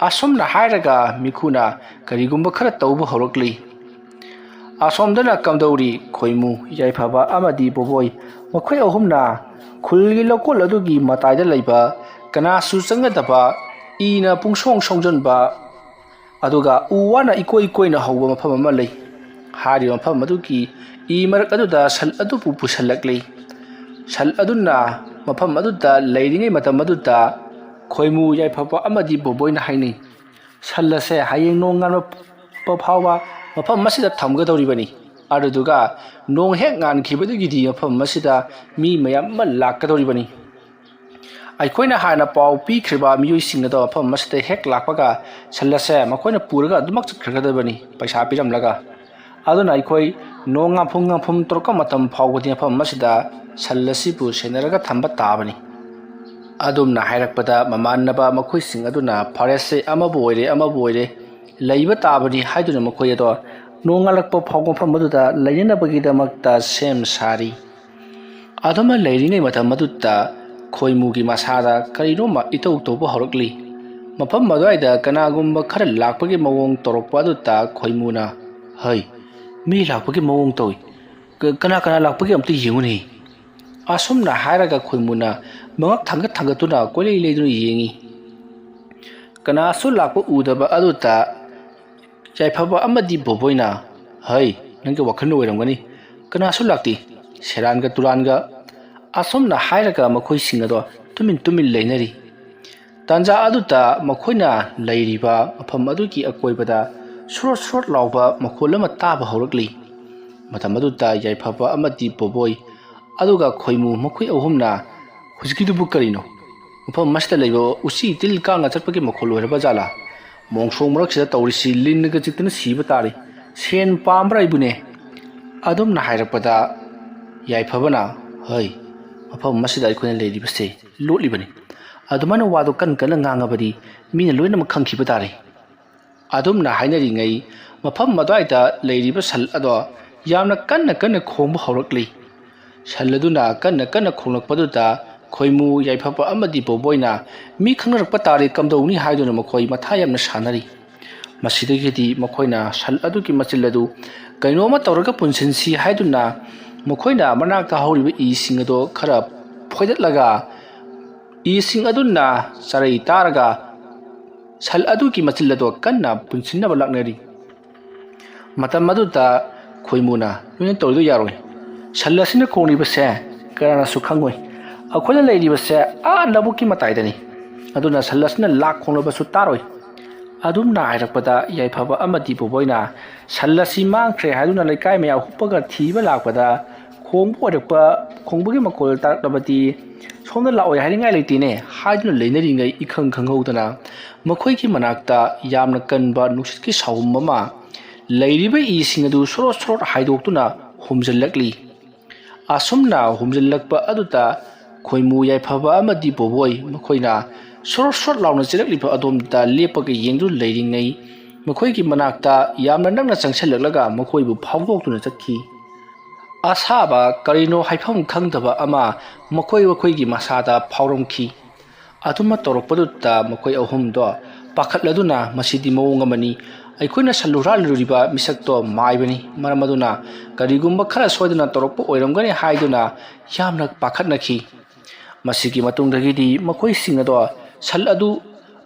ꯑꯁꯨꯝꯅ ꯍꯥꯏꯔꯒ ꯃꯤꯈꯨꯅ ꯀꯔꯤꯒꯨꯝꯕ ꯈꯔ ꯇꯧꯕ ꯍꯧꯔꯛꯂꯤ꯫ ꯑꯁꯣꯝꯗꯅ ꯀꯝꯗꯧꯔꯤ? ꯈꯣꯏꯃꯨ, ꯌꯥꯏꯐꯕ ꯑꯃꯗꯤ ꯕꯣꯕꯣꯏ, ꯃꯈꯣꯏ ꯑꯍꯨꯝꯅ ꯈꯨꯜꯒꯤ ꯂꯧꯀꯣꯜ ꯑꯗꯨꯒꯤ ꯃꯇꯥꯏꯗ ꯂꯩꯕ, ꯀꯅꯥꯁꯨ ꯆꯪꯒꯗꯕ, ꯏꯅ ꯄꯨꯡꯁꯣꯡ ꯁꯣꯡꯖꯟꯕ, ꯑꯗꯨꯒ ꯎ ꯋꯥꯅ ꯏꯀꯣꯏ ꯀꯣꯏꯅ ꯍꯧꯕ ꯃꯐꯝ ꯑꯃ ꯂꯩ꯫ ꯍꯥꯏꯔꯤꯕ ꯃꯐꯝ ꯑꯗꯨꯒꯤ ꯏ ꯃꯔꯛ ꯑꯗꯨꯗ ꯁꯟ ꯑꯗꯨꯕꯨ ꯄꯨꯁꯤꯜꯂꯛꯂꯤ꯫ ꯁꯟ ꯑꯗꯨꯅ ꯃꯐꯝ ꯑꯗꯨꯗ ꯂꯩꯔꯤꯉꯩ ꯃꯇꯝ ꯑꯗꯨꯗ ꯈꯣꯏꯃꯨ, ꯌꯥꯏꯐꯕ ꯑꯃꯗꯤ ꯕꯣꯕꯣꯏꯅ ꯍꯥꯏꯅꯩ, "ꯁꯟ ꯑꯁꯦ ꯍꯌꯦꯡ ꯅꯣꯡ ꯉꯥꯟꯕ ꯐꯥꯎꯕ ꯃꯐꯝ ꯑꯁꯤꯗ ꯊꯝꯒꯗꯧꯔꯤꯕꯅꯤ꯫ ꯑꯗꯨꯗꯨꯒ ꯅꯣꯡ ꯍꯦꯛ ꯉꯥꯟꯈꯤꯕꯗꯒꯤꯗꯤ ꯃꯐꯝ ꯑꯁꯤꯗ ꯃꯤ ꯃꯌꯥꯝ ꯑꯃ ꯂꯥꯛꯀꯗꯧꯔꯤꯕꯅꯤ꯫ ꯑꯩꯈꯣꯏꯅ ꯍꯥꯟꯅ ꯄꯥꯎ ꯄꯤꯈ꯭ꯔꯤꯕ ꯃꯤꯑꯣꯏꯁꯤꯡ ꯑꯗꯣ ꯃꯐꯝ ꯑꯁꯤꯗ ꯍꯦꯛ ꯂꯥꯛꯄꯒ ꯁꯟ ꯑꯁꯦ ꯃꯈꯣꯏꯅ ꯄꯨꯔꯒ ꯑꯗꯨꯃꯛ ꯆꯠꯈ꯭ꯔꯒꯗꯕꯅꯤ, ꯄꯩꯁꯥ ꯄꯤꯔꯝꯂꯒ꯫ ꯑꯗꯨꯅ ꯑꯩꯈꯣꯏ ꯅꯣꯡ ꯉꯥꯟꯐꯝ ꯉꯥꯟꯐꯝ ꯇꯧꯔꯛꯄ ꯃꯇꯝ ꯐꯥꯎꯕꯗꯤ ꯃꯐꯝ ꯑꯁꯤꯗ ꯁꯟ ꯑꯁꯤꯕꯨ ꯁꯦꯟꯅꯔꯒ ꯊꯝꯕ ꯇꯥꯕꯅꯤ꯫" ꯑꯗꯨꯝꯅ ꯍꯥꯏꯔꯛꯄꯗ ꯃꯃꯥꯟꯅꯕ ꯃꯈꯣꯏꯁꯤꯡ ꯑꯗꯨꯅ, "ꯐꯔꯦꯁꯦ, ꯑꯃꯕꯨ ꯑꯣꯏꯔꯦ, ꯑꯃꯕꯨ ꯑꯣꯏꯔꯦ, ꯂꯩꯕ ꯇꯥꯕꯅꯤ" ꯍꯥꯏꯗꯨꯅ ꯃꯈꯣꯏ ꯑꯗꯣ ꯅꯣꯡꯉꯥꯜꯂꯛꯄ ꯐꯥꯎꯕ ꯃꯐꯝ ꯑꯗꯨꯗ ꯂꯩꯅꯅꯕꯒꯤꯗꯃꯛꯇ ꯁꯦꯝ ꯁꯥꯔꯤ꯫ ꯑꯗꯨꯃ ꯂꯩꯔꯤꯉꯩ ꯃꯇꯝ ꯑꯗꯨꯗ ꯈꯣꯏꯃꯨꯒꯤ ꯃꯁꯥꯗ ꯀꯔꯤꯅꯣꯝꯃ ꯏꯇꯧ ꯇꯧꯕ ꯍꯧꯔꯛꯂꯤ꯫ ꯃꯐꯝ ꯑꯗꯨꯋꯥꯏꯗ ꯀꯅꯥꯒꯨꯝꯕ ꯈꯔ ꯂꯥꯛꯄꯒꯤ ꯃꯑꯣꯡ ꯇꯧꯔꯛꯄ ꯑꯗꯨꯗ ꯈꯣꯏꯃꯨꯅ, "ꯍꯩ, ꯃꯤ ꯂꯥꯛꯄꯒꯤ ꯃꯑꯣꯡ ꯇꯧꯏ꯫ ꯀ-, ꯀꯅꯥ ꯀꯅꯥ ꯂꯥꯛꯄꯒꯦ ꯑꯝꯇ ꯌꯦꯡꯉꯨꯅꯦ꯫" ꯑꯁꯨꯝꯅ ꯍꯥꯏꯔꯒ ꯈꯣꯏꯃꯨꯅ ꯃꯉꯛ ꯊꯥꯡꯒꯠ ꯊꯥꯡꯒꯠꯇꯨꯅ ꯀꯣꯏꯂꯩ ꯂꯩꯗꯨꯅ ꯌꯦꯡꯉꯤ꯫ ꯀꯅꯥꯁꯨ ꯂꯥꯛꯄ ꯎꯗꯕ ꯑꯗꯨꯗ ꯌꯥꯏꯐꯕ ꯑꯃꯗꯤ ꯕꯣꯕꯣꯏꯅ, "ꯍꯩ, ꯅꯪꯒꯤ ꯋꯥꯈꯜꯅ ꯑꯣꯏꯔꯝꯒꯅꯤ, ꯀꯅꯥꯁꯨ ꯂꯥꯛꯇꯦ, ꯁꯦꯔꯥꯟꯒ ꯇꯨꯔꯥꯟꯒ꯫" ꯑꯁꯨꯝꯅ ꯍꯥꯏꯔꯒ ꯃꯈꯣꯏꯁꯤꯡ ꯑꯗꯣ ꯇꯨꯃꯤꯟ ꯇꯨꯃꯤꯟ ꯂꯩꯅꯔꯤ꯫ ꯇꯥꯟꯖꯥ ꯑꯗꯨꯗ ꯃꯈꯣꯏꯅ ꯂꯩꯔꯤꯕ ꯃꯐꯝ ꯑꯗꯨꯒꯤ ꯑꯀꯣꯏꯕꯗ ꯁ꯭ꯔꯣꯠ ꯁ꯭ꯔꯣꯠ ꯂꯥꯎꯕ ꯃꯈꯣꯜ ꯑꯃ ꯇꯥꯕ ꯍꯧꯔꯛꯂꯤ꯫ ꯃꯇꯝ ꯑꯗꯨꯗ ꯌꯥꯏꯐꯕ ꯑꯃꯗꯤ ꯕꯣꯕꯣꯏ, ꯑꯗꯨꯒ ꯈꯣꯏꯃꯨ, ꯃꯈꯣꯏ ꯑꯍꯨꯝꯅ "ꯍꯧꯖꯤꯛꯀꯤꯗꯨꯕꯨ ꯀꯔꯤꯅꯣ? ꯃꯐꯝ ꯑꯁꯤꯗ ꯂꯩꯕ ꯎꯆꯤ ꯇꯤꯜ ꯀꯥꯡꯅ ꯆꯠꯄꯒꯤ ꯃꯈꯣꯜ ꯑꯣꯏꯔꯕ ꯖꯥꯠꯂꯥ? ꯃꯣꯡꯁꯣꯡ ꯃꯔꯛꯁꯤꯗ ꯇꯧꯔꯤꯁꯤ ꯂꯤꯟꯅꯒ ꯆꯤꯛꯇꯅ ꯁꯤꯕ ꯇꯥꯔꯦ꯫ ꯁꯦꯟ ꯄꯥꯝꯕ꯭ꯔꯥ ꯑꯩꯕꯨꯅꯦ?" ꯑꯗꯨꯝꯅ ꯍꯥꯏꯔꯛꯄꯗ ꯌꯥꯏꯐꯕꯅ, "ꯍꯣꯏ, ꯃꯐꯝ ꯑꯁꯤꯗ ꯑꯩꯈꯣꯏꯅ ꯂꯩꯔꯤꯕꯁꯦ ꯂꯣꯠꯂꯤꯕꯅꯤ꯫ ꯑꯗꯨꯃꯥꯏꯅ ꯋꯥꯗꯣ ꯀꯟ ꯀꯟꯅ ꯉꯥꯡꯉꯕꯗꯤ ꯃꯤꯅ ꯂꯣꯏꯅꯃꯛ ꯈꯪꯈꯤꯕ ꯇꯥꯔꯦ꯫" ꯑꯗꯨꯝꯅ ꯍꯥꯏꯅꯔꯤꯉꯩ ꯃꯐꯝ ꯑꯗꯨꯋꯥꯏꯗ ꯂꯩꯔꯤꯕ ꯁꯟ ꯑꯗꯣ ꯌꯥꯝꯅ ꯀꯟꯅ ꯀꯟꯅ ꯈꯣꯡꯕ ꯍꯧꯔꯛꯂꯤ꯫ ꯁꯟ ꯑꯗꯨꯅ ꯀꯟꯅ ꯀꯟꯅ ꯈꯣꯡꯂꯛꯄꯗꯨꯗ ꯈꯣꯏꯃꯨ, ꯌꯥꯏꯐꯕ ꯑꯃꯗꯤ ꯕꯣꯕꯣꯏꯅ ꯃꯤ ꯈꯪꯅꯔꯛꯄ ꯇꯥꯔꯦ ꯀꯝꯗꯧꯅꯤ ꯍꯥꯏꯗꯨꯅ ꯃꯈꯣꯏ ꯃꯊꯥ ꯌꯥꯝꯅ ꯁꯥꯟꯅꯔꯤ꯫ ꯃꯁꯤꯗꯒꯤꯗꯤ ꯃꯈꯣꯏꯅ ꯁꯟ ꯑꯗꯨꯒꯤ ꯃꯆꯤꯜ ꯑꯗꯨ ꯀꯩꯅꯣꯝꯃ ꯇꯧꯔꯒ ꯄꯨꯟꯁꯤꯟꯁꯤ ꯍꯥꯏꯗꯨꯅ ꯃꯈꯣꯏꯅ ꯃꯅꯥꯛꯇ ꯍꯧꯔꯤꯕ ꯏꯁꯤꯡ ꯑꯗꯨ ꯈꯔ ꯐꯣꯏꯗꯠꯂꯒ ꯏꯁꯤꯡ ꯑꯗꯨꯅ ꯆꯔꯩ ꯇꯥꯔꯒ ꯁꯟ ꯑꯗꯨꯒꯤ ꯃꯆꯤꯜ ꯑꯗꯨ ꯀꯟꯅ ꯄꯨꯟꯁꯤꯟꯅꯕ ꯂꯥꯛꯅꯔꯤ꯫ ꯃꯇꯝ ꯑꯗꯨꯗ ꯈꯣꯏꯃꯨꯅ, "ꯅꯣꯏꯅ ꯇꯧꯔꯤꯗꯨ ꯌꯥꯔꯣꯏ꯫ ꯁꯟ ꯑꯁꯤꯅ ꯈꯣꯡꯂꯤꯕꯁꯦ ꯀꯅꯥꯅꯁꯨ ꯈꯪꯉꯣꯏ꯫ ꯑꯩꯈꯣꯏꯅ ꯂꯩꯔꯤꯕꯁꯦ ꯑꯥ ꯂꯧꯕꯨꯛꯀꯤ ꯃꯇꯥꯏꯗꯅꯤ꯫ ꯑꯗꯨꯅ ꯁꯟ ꯑꯁꯤꯅ ꯂꯥꯛ ꯈꯣꯡꯂꯕꯁꯨ ꯇꯥꯔꯣꯏ꯫" ꯑꯗꯨꯝꯅ ꯍꯥꯏꯔꯛꯄꯗ ꯌꯥꯏꯐꯕ ꯑꯃꯗꯤ ꯕꯣꯕꯣꯏꯅ ꯁꯟ ꯑꯁꯤ ꯃꯥꯡꯈ꯭ꯔꯦ ꯍꯥꯏꯗꯨꯅ ꯂꯩꯀꯥꯏ ꯃꯌꯥꯝ ꯍꯨꯞꯄꯒ ꯊꯤꯕ ꯂꯥꯛꯄꯗ ꯈꯣꯡꯕ ꯑꯣꯏꯔꯛꯄ, ꯈꯣꯡꯕꯒꯤ ꯃꯈꯣꯜ ꯇꯥꯔꯛꯂꯕꯗꯤ ꯁꯣꯝꯗ ꯂꯥꯛꯑꯣꯏ ꯍꯥꯏꯅꯤꯡꯉꯥꯏ ꯂꯩꯇꯦꯅꯦ ꯍꯥꯏꯗꯨꯅ ꯂꯩꯅꯔꯤꯉꯩ ꯏꯈꯪ ꯈꯪꯍꯧꯗꯅ ꯃꯈꯣꯏꯒꯤ ꯃꯅꯥꯛꯇ ꯌꯥꯝꯅ ꯀꯟꯕ ꯅꯨꯡꯁꯤꯠꯀꯤ ꯁꯥꯍꯨꯝ ꯑꯃ ꯂꯩꯔꯤꯕ ꯏꯁꯤꯡ ꯑꯗꯨ ꯁꯣꯔꯣꯠ ꯁꯣꯔꯣꯠ ꯍꯥꯏꯗꯣꯛꯇꯨꯅ ꯍꯨꯝꯖꯤꯜꯂꯛꯂꯤ꯫ ꯑꯁꯨꯝꯅ ꯍꯨꯝꯖꯤꯜꯂꯛꯄ ꯑꯗꯨꯗ ꯈꯣꯏꯃꯨ, ꯌꯥꯏꯐꯕ ꯑꯃꯗꯤ ꯕꯣꯕꯣꯏ ꯃꯈꯣꯏꯅ ꯁꯣꯔꯣꯠ ꯁꯣꯔꯣꯠ ꯂꯥꯎꯅ ꯆꯦꯜꯂꯛꯂꯤꯕ ꯑꯗꯣꯝꯗ ꯂꯦꯞꯄꯒ ꯌꯦꯡꯗꯨꯅ ꯂꯩꯔꯤꯉꯩ ꯃꯈꯣꯏꯒꯤ ꯃꯅꯥꯛꯇ ꯌꯥꯝꯅ ꯅꯛꯅ ꯆꯪꯁꯤꯜꯂꯛꯂꯒ ꯃꯈꯣꯏꯕꯨ ꯐꯥꯎꯗꯣꯛꯇꯨꯅ ꯆꯠꯈꯤ꯫ ꯑꯁꯥꯕ ꯀꯔꯤꯅꯣ ꯍꯥꯏꯐꯝ ꯈꯪꯗꯕ ꯑꯃ ꯃꯈꯣꯏ ꯃꯈꯣꯏꯒꯤ ꯃꯁꯥꯗ ꯐꯥꯎꯔꯝꯈꯤ꯫ ꯑꯗꯨꯃ ꯇꯧꯔꯛꯄꯗꯨꯗ ꯃꯈꯣꯏ ꯑꯍꯨꯝꯗꯣ ꯄꯥꯈꯠꯂꯗꯨꯅ, "ꯃꯁꯤꯗꯤ ꯃꯑꯣꯡ ꯑꯃꯅꯤ, ꯑꯩꯈꯣꯏꯅ ꯁꯟ ꯍꯨꯔꯥꯜꯂꯨꯔꯤꯕ ꯃꯤꯁꯛꯇꯣ ꯃꯥꯏꯕꯅꯤ, ꯃꯔꯝ ꯑꯗꯨꯅ ꯀꯔꯤꯒꯨꯝꯕ ꯈꯔ ꯁꯣꯏꯗꯅ ꯇꯧꯔꯛꯄ ꯑꯣꯏꯔꯝꯒꯅꯤ" ꯍꯥꯏꯗꯨꯅ ꯌꯥꯝꯅ ꯄꯥꯈꯠꯅꯈꯤ꯫ ꯃꯁꯤꯒꯤ ꯃꯇꯨꯡꯗꯒꯤꯗꯤ ꯃꯈꯣꯏꯁꯤꯡ ꯑꯗꯣ ꯁꯟ ꯑꯗꯨ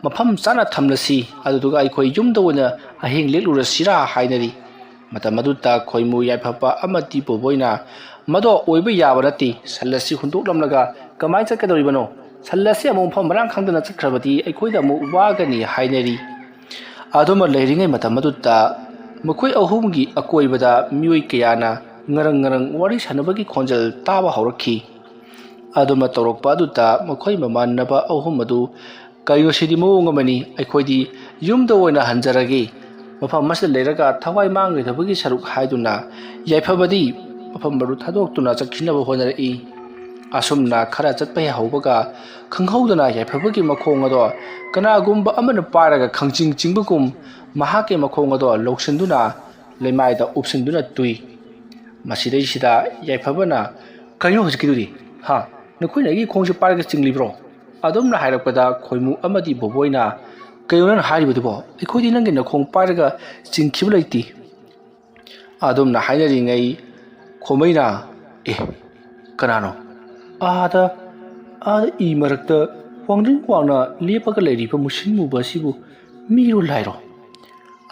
ꯃꯐꯝ ꯆꯥꯅ ꯊꯝꯂꯁꯤ, ꯑꯗꯨꯗꯨꯒ ꯑꯩꯈꯣꯏ ꯌꯨꯝꯗ ꯑꯣꯏꯅ ꯑꯍꯤꯡ ꯂꯦꯛꯂꯨꯔꯁꯤꯔꯥ ꯍꯥꯏꯅꯔꯤ꯫ ꯃꯇꯝ ꯑꯗꯨꯗ ꯈꯣꯏꯃꯨ, ꯌꯥꯏꯐꯕ ꯑꯃꯗꯤ ꯕꯣꯕꯣꯏꯅ, "ꯃꯗꯣ ꯑꯣꯏꯕ ꯌꯥꯕ ꯅꯠꯇꯦ, ꯁꯟ ꯑꯁꯤ ꯍꯨꯟꯗꯣꯛꯂꯝꯂꯒ ꯀꯃꯥꯏꯅ ꯆꯠꯀꯗꯧꯔꯤꯕꯅꯣ? "ꯁꯟ ꯑꯁꯤ ꯑꯃꯨꯛ ꯃꯐꯝ ꯃꯔꯥꯡ ꯈꯪꯗꯅ ꯆꯠꯈ꯭ꯔꯕꯗꯤ ꯑꯩꯈꯣꯏꯗ ꯑꯃꯨꯛ ꯋꯥꯒꯅꯤ" ꯍꯥꯏꯅꯔꯤ꯫ ꯑꯗꯨꯃ ꯂꯩꯔꯤꯉꯩ ꯃꯇꯝ ꯑꯗꯨꯗ ꯃꯈꯣꯏ ꯑꯍꯨꯝꯒꯤ ꯑꯀꯣꯏꯕꯗ ꯃꯤꯑꯣꯏ ꯀꯌꯥꯅ ꯉꯔꯪ ꯉꯔꯪ ꯋꯥꯔꯤ ꯁꯥꯟꯅꯕꯒꯤ ꯈꯣꯟꯖꯦꯜ ꯇꯥꯕ ꯍꯧꯔꯛꯈꯤ꯫ ꯑꯗꯨꯃ ꯇꯧꯔꯛꯄ ꯑꯗꯨꯗ ꯃꯈꯣꯏ ꯃꯃꯥꯟꯅꯕ ꯑꯍꯨꯝ ꯑꯗꯨ, "ꯀꯩꯅꯣ ꯁꯤꯗꯤ ꯃꯑꯣꯡ ꯑꯃꯅꯤ, ꯑꯩꯈꯣꯏꯗꯤ ꯌꯨꯝꯗ ꯑꯣꯏꯅ ꯍꯟꯖꯔꯒꯦ, ꯃꯐꯝ ꯑꯁꯤꯗ ꯂꯩꯔꯒ ꯊꯋꯥꯏ ꯃꯥꯡꯒꯗꯕꯒꯤ ꯁꯔꯨꯛ" ꯍꯥꯏꯗꯨꯅ ꯌꯥꯏꯐꯕꯗꯤ ꯃꯐꯝ ꯑꯗꯨ ꯊꯥꯗꯣꯛꯇꯨꯅ ꯆꯠꯈꯤꯅꯕ ꯍꯣꯠꯅꯔꯛꯏ꯫ ꯑꯁꯨꯝꯅ ꯈꯔ ꯆꯠꯄ ꯍꯦꯛ ꯍꯧꯕꯒ ꯈꯪꯍꯧꯗꯅ ꯌꯥꯏꯐꯕꯒꯤ ꯃꯈꯣꯡ ꯑꯗꯣ ꯀꯅꯥꯒꯨꯝꯕ ꯑꯃꯅ ꯄꯥꯏꯔꯒ ꯈꯪꯆꯤꯡ ꯆꯤꯡꯕꯒꯨꯝ ꯃꯍꯥꯛꯀꯤ ꯃꯈꯣꯡ ꯑꯗꯣ ꯂꯧꯁꯤꯟꯗꯨꯅ ꯂꯩꯃꯥꯏꯗ ꯎꯞꯁꯤꯟꯗꯨꯅ ꯇꯨꯏ꯫ ꯃꯁꯤꯗꯩꯁꯤꯗ ꯌꯥꯏꯐꯕꯅ, "ꯀꯩꯅꯣ ꯍꯧꯖꯤꯛꯀꯤꯗꯨꯗꯤ? ꯍꯥ? ꯅꯈꯣꯏꯅ ꯑꯩꯒꯤ ꯈꯣꯡꯁꯦ ꯄꯥꯏꯔꯒ ꯆꯤꯡꯂꯤꯕ꯭ꯔꯣ?" ꯑꯗꯨꯝꯅ ꯍꯥꯏꯔꯛꯄꯗ ꯈꯣꯏꯃꯨ ꯑꯃꯗꯤ ꯕꯣꯕꯣꯏꯅ, "ꯀꯩꯅꯣ ꯅꯪꯅ ꯍꯥꯏꯔꯤꯕꯗꯨꯕꯣ? ꯑꯩꯈꯣꯏꯗꯤ ꯅꯪꯒꯤ ꯅꯈꯣꯡ ꯄꯥꯏꯔꯒ ꯆꯤꯡꯈꯤꯕ ꯂꯩꯇꯦ"꯫ ꯑꯗꯨꯝꯅ ꯍꯥꯏꯅꯔꯤꯉꯩ ꯈꯣꯃꯩꯅ, "ꯑꯦ, ꯀꯅꯥꯅꯣ? ꯑꯥꯗ, ꯑꯥꯗ ꯏ ꯃꯔꯛꯇ ꯋꯥꯡꯗ꯭ꯔꯤꯡ ꯋꯥꯡꯅ ꯂꯦꯞꯄꯒ ꯂꯩꯔꯤꯕ ꯃꯨꯁꯤꯟ ꯃꯨꯕ ꯑꯁꯤꯕꯨ ꯃꯤꯔꯣ ꯂꯥꯏꯔꯣ?"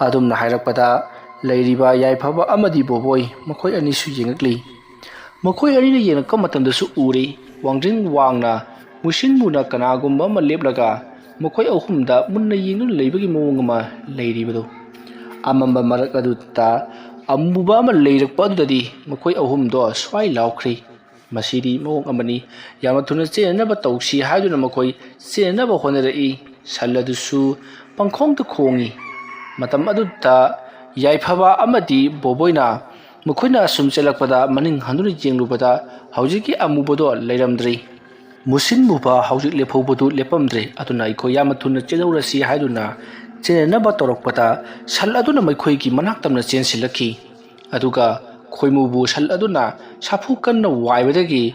ꯑꯗꯨꯝꯅ ꯍꯥꯏꯔꯛꯄꯗ ꯂꯩꯔꯤꯕ ꯌꯥꯏꯐꯕ ꯑꯃꯗꯤ ꯕꯣꯕꯣꯏ ꯃꯈꯣꯏ ꯑꯅꯤꯁꯨ ꯌꯦꯡꯉꯛꯂꯤ꯫ ꯃꯈꯣꯏ ꯑꯅꯤꯅ ꯌꯦꯡꯉꯛꯄ ꯃꯇꯝꯗꯁꯨ ꯎꯔꯦ, ꯋꯥꯡꯗ꯭ꯔꯤꯡ ꯋꯥꯡꯅ ꯃꯨꯁꯤꯟ ꯃꯨꯅ ꯀꯅꯥꯒꯨꯝꯕ ꯑꯃ ꯂꯦꯞꯂꯒ ꯃꯈꯣꯏ ꯑꯍꯨꯝꯗ ꯃꯨꯟꯅ ꯌꯦꯡꯗꯨꯅ ꯂꯩꯕꯒꯤ ꯃꯑꯣꯡ ꯑꯃ ꯂꯩꯔꯤꯕꯗꯨ꯫ ꯑꯃꯝꯕ ꯃꯔꯛ ꯑꯗꯨꯗ ꯑꯃꯨꯕ ꯑꯃ ꯂꯩꯔꯛꯄ ꯑꯗꯨꯗꯗꯤ ꯃꯈꯣꯏ ꯑꯍꯨꯝꯗꯣ ꯁ꯭ꯋꯥꯏ ꯂꯥꯎꯈ꯭ꯔꯦ꯫ "ꯃꯁꯤꯗꯤ ꯃꯑꯣꯡ ꯑꯃꯅꯤ, ꯌꯥꯝꯅ ꯊꯨꯅ ꯆꯦꯟꯅꯅꯕ ꯇꯧꯁꯤ" ꯍꯥꯏꯗꯨꯅ ꯃꯈꯣꯏ ꯆꯦꯟꯅꯅꯕ ꯍꯣꯠꯅꯔꯛꯏ꯫ ꯁꯟ ꯑꯗꯨꯁꯨ ꯄꯪꯈꯣꯡꯗ ꯈꯣꯡꯏ꯫ ꯃꯇꯝ ꯑꯗꯨꯗ ꯌꯥꯏꯐꯕ ꯑꯃꯗꯤ ꯕꯣꯕꯣꯏꯅ ꯃꯈꯣꯏꯅ ꯑꯁꯨꯝ ꯆꯦꯜꯂꯛꯄꯗ ꯃꯅꯤꯡ ꯍꯟꯗꯨꯅ ꯌꯦꯡꯂꯨꯕꯗ ꯍꯧꯖꯤꯛꯀꯤ ꯑꯃꯨꯕꯗꯣ ꯂꯩꯔꯝꯗ꯭ꯔꯤ꯫ ꯃꯨꯁꯤꯟ ꯃꯨꯕ ꯍꯧꯖꯤꯛ ꯂꯦꯞꯍꯧꯕꯗꯨ ꯂꯦꯞꯄꯝꯗ꯭ꯔꯦ꯫ ꯑꯗꯨꯅ ꯑꯩꯈꯣꯏ ꯌꯥꯝꯅ ꯊꯨꯅ ꯆꯦꯜꯍꯧꯔꯁꯤ ꯍꯥꯏꯗꯨꯅ ꯆꯦꯟꯅꯅꯕ ꯇꯧꯔꯛꯄꯗ ꯁꯟ ꯑꯗꯨꯅ ꯃꯈꯣꯏꯒꯤ ꯃꯅꯥꯛ ꯇꯝꯅ ꯆꯦꯟꯁꯤꯜꯂꯛꯈꯤ꯫ ꯑꯗꯨꯒ ꯈꯣꯏꯃꯨꯕꯨ ꯁꯟ ꯑꯗꯨꯅ ꯁꯥꯐꯨ ꯀꯟꯅ ꯋꯥꯏꯕꯗꯒꯤ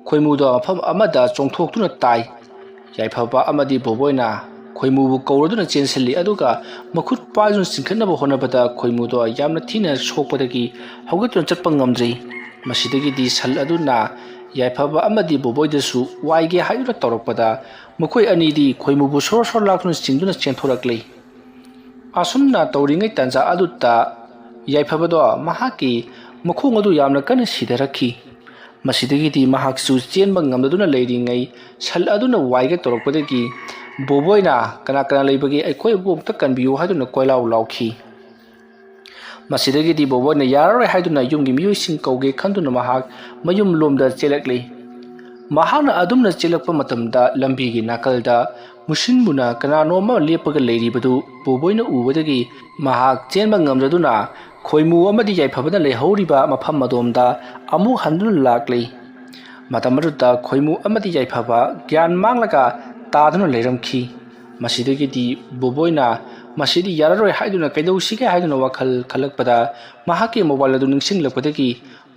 ꯈꯣꯏꯃꯨꯗꯣ ꯃꯐꯝ ꯑꯃꯗ ꯆꯣꯡꯊꯣꯛꯇꯨꯅ ꯇꯥꯏ꯫ ꯌꯥꯏꯐꯕ ꯑꯃꯗꯤ ꯕꯣꯕꯣꯏꯅ ꯈꯣꯏꯃꯨꯕꯨ ꯀꯧꯔꯗꯨꯅ ꯆꯦꯟꯁꯤꯜꯂꯤ, ꯑꯗꯨꯒ ꯃꯈꯨꯠ ꯄꯥꯏꯗꯨꯅ ꯆꯤꯡꯈꯠꯅꯕ ꯍꯣꯠꯅꯕꯗ ꯈꯣꯏꯃꯨꯗꯣ ꯌꯥꯝꯅ ꯊꯤꯅ ꯁꯣꯛꯄꯗꯒꯤ ꯍꯧꯒꯠꯇꯨꯅ ꯆꯠꯄ ꯉꯝꯗ꯭ꯔꯤ꯫ ꯃꯁꯤꯗꯒꯤꯗꯤ ꯁꯟ ꯑꯗꯨꯅ ꯌꯥꯏꯐꯕ ꯑꯃꯗꯤ ꯕꯣꯕꯣꯏꯗꯁꯨ ꯋꯥꯏꯒꯦ ꯍꯥꯏꯗꯨꯅ ꯇꯧꯔꯛꯄꯗ ꯃꯈꯣꯏ ꯑꯅꯤꯗꯤ ꯈꯣꯏꯃꯨꯕꯨ ꯁꯣꯔ ꯁꯣꯔ ꯂꯥꯛꯇꯨꯅ ꯆꯤꯡꯗꯨꯅ ꯆꯦꯟꯊꯣꯔꯛꯂꯤ꯫ ꯑꯁꯨꯝꯅ ꯇꯧꯔꯤꯉꯩ ꯇꯥꯟꯖꯥ ꯑꯗꯨꯗ ꯌꯥꯏꯐꯕꯗꯣ ꯃꯍꯥꯛꯀꯤ ꯃꯈꯣꯡ ꯑꯗꯨ ꯌꯥꯝꯅ ꯀꯟꯅ ꯁꯤꯊꯔꯛꯈꯤ꯫ ꯃꯁꯤꯗꯒꯤꯗꯤ ꯃꯍꯥꯛꯁꯨ ꯆꯦꯟꯕ ꯉꯝꯗꯗꯨꯅ ꯂꯩꯔꯤꯉꯩ ꯁꯟ ꯑꯗꯨꯅ ꯋꯥꯏꯒꯦ ꯇꯧꯔꯛꯄꯗꯒꯤ ꯕꯣꯕꯣꯏꯅ "ꯀꯅꯥ ꯀꯅꯥ ꯂꯩꯕꯒꯦ? ꯑꯩꯈꯣꯏꯕꯨ ꯑꯃꯨꯛꯇ ꯀꯟꯕꯤꯌꯨ" ꯍꯥꯏꯗꯨꯅ ꯀꯣꯏꯂꯥꯎ ꯂꯥꯎꯈꯤ꯫ ꯃꯁꯤꯗꯒꯤꯗꯤ ꯕꯣꯕꯣꯏꯅ ꯌꯥꯔꯔꯣꯏ ꯍꯥꯏꯗꯨꯅ ꯌꯨꯝꯒꯤ ꯃꯤꯑꯣꯏꯁꯤꯡ ꯀꯧꯒꯦ ꯈꯟꯗꯨꯅ ꯃꯍꯥꯛ ꯃꯌꯨꯝ ꯂꯣꯝꯗ ꯆꯦꯜꯂꯛꯂꯤ꯫ ꯃꯍꯥꯛꯅ ꯑꯗꯨꯝꯅ ꯆꯦꯜꯂꯛꯄ ꯃꯇꯝꯗ ꯂꯝꯕꯤꯒꯤ ꯅꯥꯀꯜꯗ ꯃꯨꯁꯤꯟꯃꯨꯅ ꯀꯅꯥꯅꯣ ꯑꯃ ꯂꯦꯞꯄꯒ ꯂꯩꯔꯤꯕꯗꯨ ꯕꯣꯕꯣꯏꯅ ꯎꯕꯗꯒꯤ ꯃꯍꯥꯛ ꯆꯦꯟꯕ ꯉꯝꯗꯗꯨꯅ ꯈꯣꯏꯃꯨ ꯑꯃꯗꯤ ꯌꯥꯏꯐꯕꯅ ꯂꯩꯍꯧꯔꯤꯕ ꯃꯐꯝ ꯑꯗꯣꯝꯗ ꯑꯃꯨꯛ ꯍꯟꯗꯨꯅ ꯂꯥꯛꯂꯤ꯫ ꯃꯇꯝ ꯑꯗꯨꯗ ꯈꯣꯏꯃꯨ ꯑꯃꯗꯤ ꯌꯥꯏꯐꯕ ꯒ꯭ꯌꯥꯟ ꯃꯥꯡꯂꯒ ꯇꯥꯗꯨꯅ ꯂꯩꯔꯝꯈꯤ꯫ ꯃꯁꯤꯗꯒꯤꯗꯤ ꯕꯣꯕꯣꯏꯅ "ꯃꯁꯤꯗꯤ ꯌꯥꯔꯔꯣꯏ" ꯍꯥꯏꯗꯨꯅ ꯀꯩꯗꯧꯁꯤꯒꯦ ꯍꯥꯏꯗꯨꯅ ꯋꯥꯈꯜ ꯈꯜꯂꯛꯄꯗ ꯃꯍꯥꯛꯀꯤ ꯃꯣꯕꯥꯏꯜ ꯑꯗꯨ ꯅꯤꯡꯁꯤꯡꯂꯛꯄꯗꯒꯤ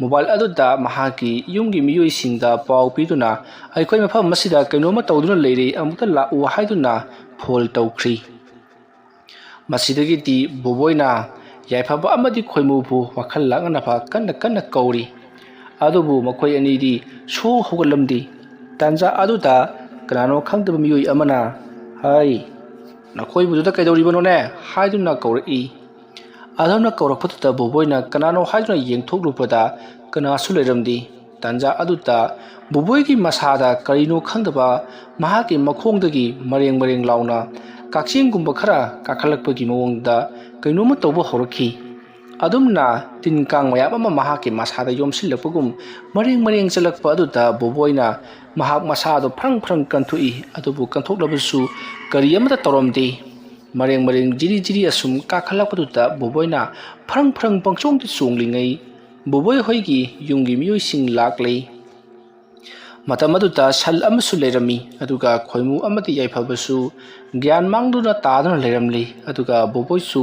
ꯃꯣꯕꯥꯏꯜ ꯑꯗꯨꯗ ꯃꯍꯥꯛꯀꯤ ꯌꯨꯝꯒꯤ ꯃꯤꯑꯣꯏꯁꯤꯡꯗ ꯄꯥꯎ ꯄꯤꯗꯨꯅ "ꯑꯩꯈꯣꯏ ꯃꯐꯝ ꯑꯁꯤꯗ ꯀꯩꯅꯣꯝꯃ ꯇꯧꯗꯨꯅ ꯂꯩꯔꯦ, ꯑꯃꯨꯛꯇ ꯂꯥꯛꯎ" ꯍꯥꯏꯗꯨꯅ ꯐꯣꯟ ꯇꯧꯈ꯭ꯔꯤ꯫ ꯃꯁꯤꯗꯒꯤꯗꯤ ꯕꯣꯕꯣꯏꯅ ꯌꯥꯏꯐꯕ ꯑꯃꯗꯤ ꯈꯣꯏꯃꯨꯕꯨ ꯋꯥꯈꯜ ꯂꯥꯡꯅꯅꯕ ꯀꯟꯅ ꯀꯟꯅ ꯀꯧꯔꯤ꯫ ꯑꯗꯨꯕꯨ ꯃꯈꯣꯏ ꯑꯅꯤꯗꯤ ꯁꯨ ꯍꯧꯒꯠꯂꯝꯗꯦ꯫ ꯇꯥꯟꯖꯥ ꯑꯗꯨꯗ ꯀꯅꯥꯅꯣ ꯈꯪꯗꯕ ꯃꯤꯑꯣꯏ ꯑꯃꯅ "ꯍꯩ, ꯅꯈꯣꯏꯕꯨꯗꯨꯗ ꯀꯩꯗꯧꯔꯤꯕꯅꯣꯅꯦ?" ꯍꯥꯏꯗꯨꯅ ꯀꯧꯔꯛꯏ꯫ ꯑꯗꯨꯝꯅ ꯀꯧꯔꯛꯄꯗꯨꯗ ꯕꯣꯕꯣꯏꯅ ꯀꯅꯥꯅꯣ ꯍꯥꯏꯗꯨꯅ ꯌꯦꯡꯊꯣꯛꯂꯨꯕꯗ ꯀꯅꯥꯁꯨ ꯂꯩꯔꯝꯗꯦ꯫ ꯇꯥꯟꯖꯥ ꯑꯗꯨꯗ ꯕꯣꯕꯣꯏꯒꯤ ꯃꯁꯥꯗ ꯀꯔꯤꯅꯣ ꯈꯪꯗꯕ ꯃꯍꯥꯛꯀꯤ ꯃꯈꯣꯡꯗꯒꯤ ꯃꯔꯦꯡ ꯃꯔꯦꯡ ꯂꯥꯎꯅ ꯀꯛꯆꯦꯡꯒꯨꯝꯕ ꯈꯔ ꯀꯥꯈꯠꯂꯛꯄꯒꯤ ꯃꯑꯣꯡꯗ ꯀꯩꯅꯣꯝꯃ ꯇꯧꯕ ꯍꯧꯔꯛꯈꯤ꯫ ꯑꯗꯨꯝꯅ ꯇꯤꯟ ꯀꯥꯡ ꯃꯌꯥꯝ ꯑꯃ ꯃꯍꯥꯛꯀꯤ ꯃꯁꯥꯗ ꯌꯣꯝꯁꯤꯜꯂꯛꯄꯒꯨꯝ ꯃꯔꯦꯡ ꯃꯔꯦꯡ ꯆꯠꯂꯛꯄ ꯑꯗꯨꯗ ꯕꯣꯕꯣꯏꯅ ꯃꯍꯥꯛ ꯃꯁꯥꯗꯣ ꯐ꯭ꯔꯪ ꯐ꯭ꯔꯪ ꯀꯟꯊꯣꯛꯏ꯫ ꯑꯗꯨꯕꯨ ꯀꯟꯊꯣꯛꯂꯕꯁꯨ ꯀꯔꯤ ꯑꯃꯠꯇ ꯇꯧꯔꯝꯗꯦ꯫ ꯃꯔꯦꯡ ꯃꯔꯦꯡ ꯖꯤꯔꯤ ꯖꯤꯔꯤ ꯑꯁꯨꯝ ꯀꯥꯈꯠꯂꯛꯄꯗꯨꯗ ꯕꯣꯕꯣꯏꯅ ꯐ꯭ꯔꯪ ꯐ꯭ꯔꯪ ꯄꯪꯆꯣꯡꯗ ꯆꯣꯡꯂꯤꯉꯩ ꯕꯣꯕꯣꯏ ꯍꯣꯏꯒꯤ ꯌꯨꯝꯒꯤ ꯃꯤꯑꯣꯏꯁꯤꯡ ꯂꯥꯛꯂꯦ꯫ ꯃꯇꯝ ꯑꯗꯨꯗ ꯁꯟ ꯑꯃꯁꯨ ꯂꯩꯔꯝꯃꯤ, ꯑꯗꯨꯒ ꯈꯣꯏꯃꯨ ꯑꯃꯗꯤ ꯌꯥꯏꯐꯕꯁꯨ ꯒ꯭ꯌꯥꯟ ꯃꯥꯡꯗꯨꯅ ꯇꯥꯗꯨꯅ ꯂꯩꯔꯝꯂꯤ꯫ ꯑꯗꯨꯒ ꯕꯣꯕꯣꯏꯁꯨ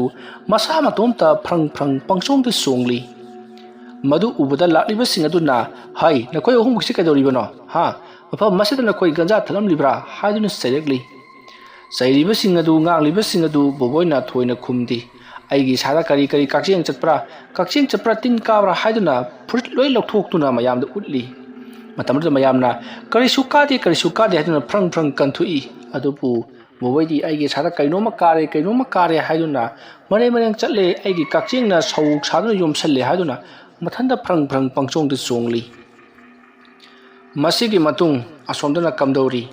ꯃꯁꯥ ꯃꯇꯣꯝꯇ ꯐ꯭ꯔꯪ ꯐ꯭ꯔꯪ ꯄꯪꯆꯣꯡꯗ ꯆꯣꯡꯂꯤ꯫ ꯃꯗꯨ ꯎꯕꯗ ꯂꯥꯛꯂꯤꯕꯁꯤꯡ ꯑꯗꯨꯅ, "ꯍꯩ, ꯅꯈꯣꯏ ꯑꯍꯨꯝꯃꯛꯁꯤ ꯀꯩꯗꯧꯔꯤꯕꯅꯣ? ꯍꯥ? ꯃꯐꯝ ꯑꯁꯤꯗ ꯅꯈꯣꯏ ꯒꯟꯖꯥ ꯊꯛꯂꯝꯂꯤꯕ꯭ꯔꯥ?" ꯍꯥꯏꯗꯨꯅ ꯆꯩꯔꯛꯂꯤ꯫ ꯆꯩꯔꯤꯕꯁꯤꯡ ꯑꯗꯨ, ꯉꯥꯡꯂꯤꯕꯁꯤꯡ ꯑꯗꯨ ꯕꯣꯕꯣꯏꯅ ꯊꯣꯏꯅ ꯈꯨꯝꯗꯦ꯫ "ꯑꯩꯒꯤ ꯏꯁꯥꯗ ꯀꯔꯤ ꯀꯔꯤ ꯀꯛꯆꯦꯡ ꯆꯠꯄ꯭ꯔꯥ, ꯀꯛꯆꯦꯡ ꯆꯠꯄ꯭ꯔꯥ, ꯇꯤꯟ ꯀꯥꯕ꯭ꯔꯥ?" ꯍꯥꯏꯗꯨꯅ ꯐꯨꯔꯤꯠ ꯂꯣꯏ ꯂꯧꯊꯣꯛꯇꯨꯅ ꯃꯌꯥꯝꯗ ꯎꯠꯂꯤ꯫ ꯃꯇꯝ ꯑꯗꯨꯗ ꯃꯌꯥꯝꯅ, "ꯀꯔꯤꯁꯨ ꯀꯥꯗꯦ, ꯀꯔꯤꯁꯨ ꯀꯥꯗꯦ" ꯍꯥꯏꯗꯨꯅ ꯐ꯭ꯔꯪ ꯐ꯭ꯔꯪ ꯀꯟꯊꯣꯛꯏ꯫ ꯑꯗꯨꯕꯨ ꯕꯣꯕꯣꯏꯗꯤ "ꯑꯩꯒꯤ ꯏꯁꯥꯗ ꯀꯩꯅꯣꯝꯃ ꯀꯥꯔꯦ, ꯀꯩꯅꯣꯝꯃ ꯀꯥꯔꯦ" ꯍꯥꯏꯗꯨꯅ ꯃꯔꯦꯡ ꯃꯔꯦꯡ ꯆꯠꯂꯦ, "ꯑꯩꯒꯤ ꯀꯛꯆꯦꯡꯅ ꯁꯧ ꯁꯥꯗꯨꯅ ꯌꯣꯝꯁꯜꯂꯦ" ꯍꯥꯏꯗꯨꯅ ꯃꯊꯟꯇ ꯐ꯭ꯔꯪ ꯐ꯭ꯔꯪ ꯄꯪꯆꯣꯡꯗ ꯆꯣꯡꯂꯤ꯫ ꯃꯁꯤꯒꯤ ꯃꯇꯨꯡ ꯑꯁꯣꯝꯗꯅ ꯀꯝꯗꯧꯔꯤ?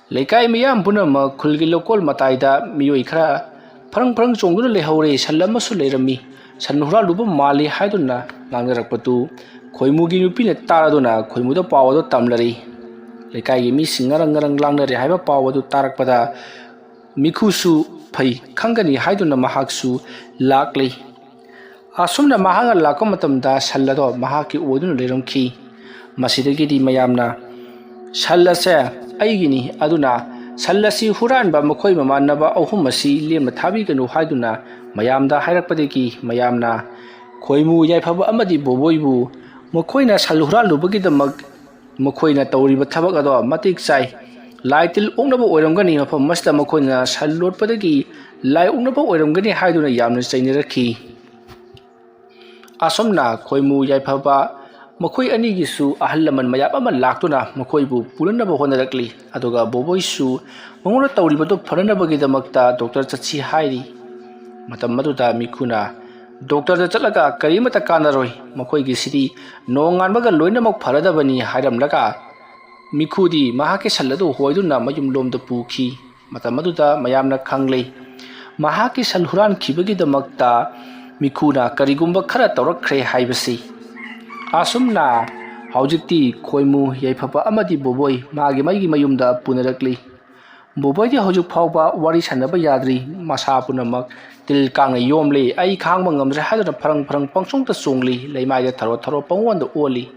ꯂꯩꯀꯥꯏ ꯃꯤꯌꯥꯝ ꯄꯨꯝꯅꯃꯛ ꯈꯨꯜꯒꯤ ꯂꯧꯀꯣꯜ ꯃꯇꯥꯏꯗ ꯃꯤꯑꯣꯏ ꯈꯔ ꯐ꯭ꯔꯪ ꯐ꯭ꯔꯪ ꯆꯣꯡꯗꯨꯅ ꯂꯩꯍꯧꯔꯦ꯫ ꯁꯟ ꯑꯃꯁꯨ ꯂꯩꯔꯝꯃꯤ꯫ ꯁꯟ ꯍꯨꯔꯥꯜꯂꯨꯕ ꯃꯥꯜꯂꯤ ꯍꯥꯏꯗꯨꯅ ꯉꯥꯡꯅꯔꯛꯄꯗꯨ ꯈꯣꯏꯃꯨꯒꯤ ꯅꯨꯄꯤꯅ ꯇꯥꯔꯗꯨꯅ ꯈꯣꯏꯃꯨꯗ ꯄꯥꯎ ꯑꯗꯨ ꯇꯝꯂꯔꯤ꯫ ꯂꯩꯀꯥꯏꯒꯤ ꯃꯤꯁꯤꯡ ꯉꯔꯪ ꯉꯔꯪ ꯂꯥꯡꯅꯔꯦ ꯍꯥꯏꯕ ꯄꯥꯎ ꯑꯗꯨ ꯇꯥꯔꯛꯄꯗ ꯃꯤꯈꯨꯁꯨ ꯐꯩ ꯈꯪꯒꯅꯤ ꯍꯥꯏꯗꯨꯅ ꯃꯍꯥꯛꯁꯨ ꯂꯥꯛꯂꯤ꯫ ꯑꯁꯨꯝꯅ ꯃꯍꯥꯛꯅ ꯂꯥꯛꯄ ꯃꯇꯝꯗ ꯁꯟ ꯑꯗꯣ ꯃꯍꯥꯛꯀꯤ ꯑꯣꯏꯗꯨꯅ ꯂꯩꯔꯝꯈꯤ꯫ ꯃꯁꯤꯗꯒꯤꯗꯤ ꯃꯌꯥꯝꯅ, "ꯁꯟ ꯑꯁꯦ ꯑꯩꯒꯤꯅꯤ, ꯑꯗꯨꯅ ꯁꯟ ꯑꯁꯤ ꯍꯨꯔꯥꯟꯕ ꯃꯈꯣꯏ ꯃꯃꯥꯟꯅꯕ ꯑꯍꯨꯝ ꯑꯁꯤ ꯂꯦꯝꯅ ꯊꯥꯕꯤꯒꯅꯨ" ꯍꯥꯏꯗꯨꯅ ꯃꯌꯥꯝꯗ ꯍꯥꯏꯔꯛꯄꯗꯒꯤ ꯃꯌꯥꯝꯅ ꯈꯣꯏꯃꯨ, ꯌꯥꯏꯐꯕ ꯑꯃꯗꯤ ꯕꯣꯕꯣꯏꯕꯨ ꯃꯈꯣꯏꯅ ꯁꯟ ꯍꯨꯔꯥꯜꯂꯨꯕꯒꯤꯗꯃꯛ ꯃꯈꯣꯏꯅ ꯇꯧꯔꯤꯕ ꯊꯕꯛ ꯑꯗꯣ ꯃꯇꯤꯛ ꯆꯥꯏ꯫ ꯂꯥꯏ ꯇꯤꯜ ꯑꯣꯛꯅꯕ ꯑꯣꯏꯔꯝꯒꯅꯤ, ꯃꯐꯝ ꯑꯁꯤꯗ ꯃꯈꯣꯏꯅ ꯁꯟ ꯂꯣꯠꯄꯗꯒꯤ ꯂꯥꯏ ꯑꯣꯛꯅꯕ ꯑꯣꯏꯔꯝꯒꯅꯤ ꯍꯥꯏꯗꯨꯅ ꯌꯥꯝꯅ ꯆꯩꯅꯔꯛꯈꯤ꯫ ꯑꯁꯨꯝꯅ ꯈꯣꯏꯃꯨ, ꯌꯥꯏꯐꯕ ꯃꯈꯣꯏ ꯑꯅꯤꯒꯤꯁꯨ ꯑꯍꯜ ꯂꯃꯟ ꯃꯌꯥꯝ ꯑꯃ ꯂꯥꯛꯇꯨꯅ ꯃꯈꯣꯏꯕꯨ ꯄꯨꯅꯅꯕ ꯍꯣꯠꯅꯔꯛꯂꯤ꯫ ꯑꯗꯨꯒ ꯕꯣꯕꯣꯏꯁꯨ ꯃꯉꯣꯟꯗ ꯇꯧꯔꯤꯕꯗꯨ ꯐꯅꯅꯕꯒꯤꯗꯃꯛꯇ ꯗꯣꯛꯇꯔ ꯆꯠꯁꯤ ꯍꯥꯏꯔꯤ꯫ ꯃꯇꯝ ꯑꯗꯨꯗ ꯃꯤꯈꯨꯅ ꯗꯣꯛꯇꯔꯗ ꯆꯠꯂꯒ ꯀꯔꯤꯃꯠꯇ ꯀꯥꯟꯅꯔꯣꯏ, ꯃꯈꯣꯏꯒꯤꯁꯤꯗꯤ ꯅꯣꯡꯉꯥꯟꯕꯒ ꯂꯣꯏꯅꯃꯛ ꯐꯔꯗꯕꯅꯤ ꯍꯥꯏꯔꯝꯂꯒ ꯃꯤꯈꯨꯗꯤ ꯃꯍꯥꯛꯀꯤ ꯁꯟ ꯑꯗꯨ ꯍꯣꯏꯗꯨꯅ ꯃꯌꯨꯝꯂꯣꯝꯗ ꯄꯨꯈꯤ꯫ ꯃꯇꯝ ꯑꯗꯨꯗ ꯃꯌꯥꯝꯅ ꯈꯪꯂꯦ, ꯃꯍꯥꯛꯀꯤ ꯁꯟ ꯍꯨꯔꯥꯟꯈꯤꯕꯒꯤꯗꯃꯛꯇ ꯃꯤꯈꯨꯅ ꯀꯔꯤꯒꯨꯝꯕ ꯈꯔ ꯇꯧꯔꯛꯈ꯭ꯔꯦ ꯍꯥꯏꯕꯁꯤ꯫ ꯑꯁꯨꯝꯅ ꯍꯧꯖꯤꯛꯇꯤ ꯈꯣꯏꯃꯨ, ꯌꯥꯏꯐꯕ ꯑꯃꯗꯤ ꯕꯣꯕꯣꯏ ꯃꯥꯒꯤ ꯃꯥꯒꯤ ꯃꯌꯨꯝꯗ ꯄꯨꯅꯔꯛꯂꯤ꯫ ꯕꯣꯕꯣꯏꯗꯤ ꯍꯧꯖꯤꯛ ꯐꯥꯎꯕ ꯋꯥꯔꯤ ꯁꯥꯟꯅꯕ ꯌꯥꯗ꯭ꯔꯤ꯫ ꯃꯁꯥ ꯄꯨꯝꯅꯃꯛ ꯇꯤꯜ ꯀꯥꯡꯅ ꯌꯣꯝꯂꯦ꯫ "ꯑꯩ ꯈꯥꯡꯕ ꯉꯝꯗ꯭ꯔꯦ" ꯍꯥꯏꯗꯨꯅ ꯐꯔꯪ ꯐꯔꯪ ꯄꯪꯆꯣꯡꯗ ꯆꯣꯡꯂꯤ꯫ ꯂꯩꯃꯥꯏꯗ ꯊꯔꯣ ꯊꯔꯣ ꯄꯪꯑꯣꯟꯗ ꯑꯣꯜꯂꯤ꯫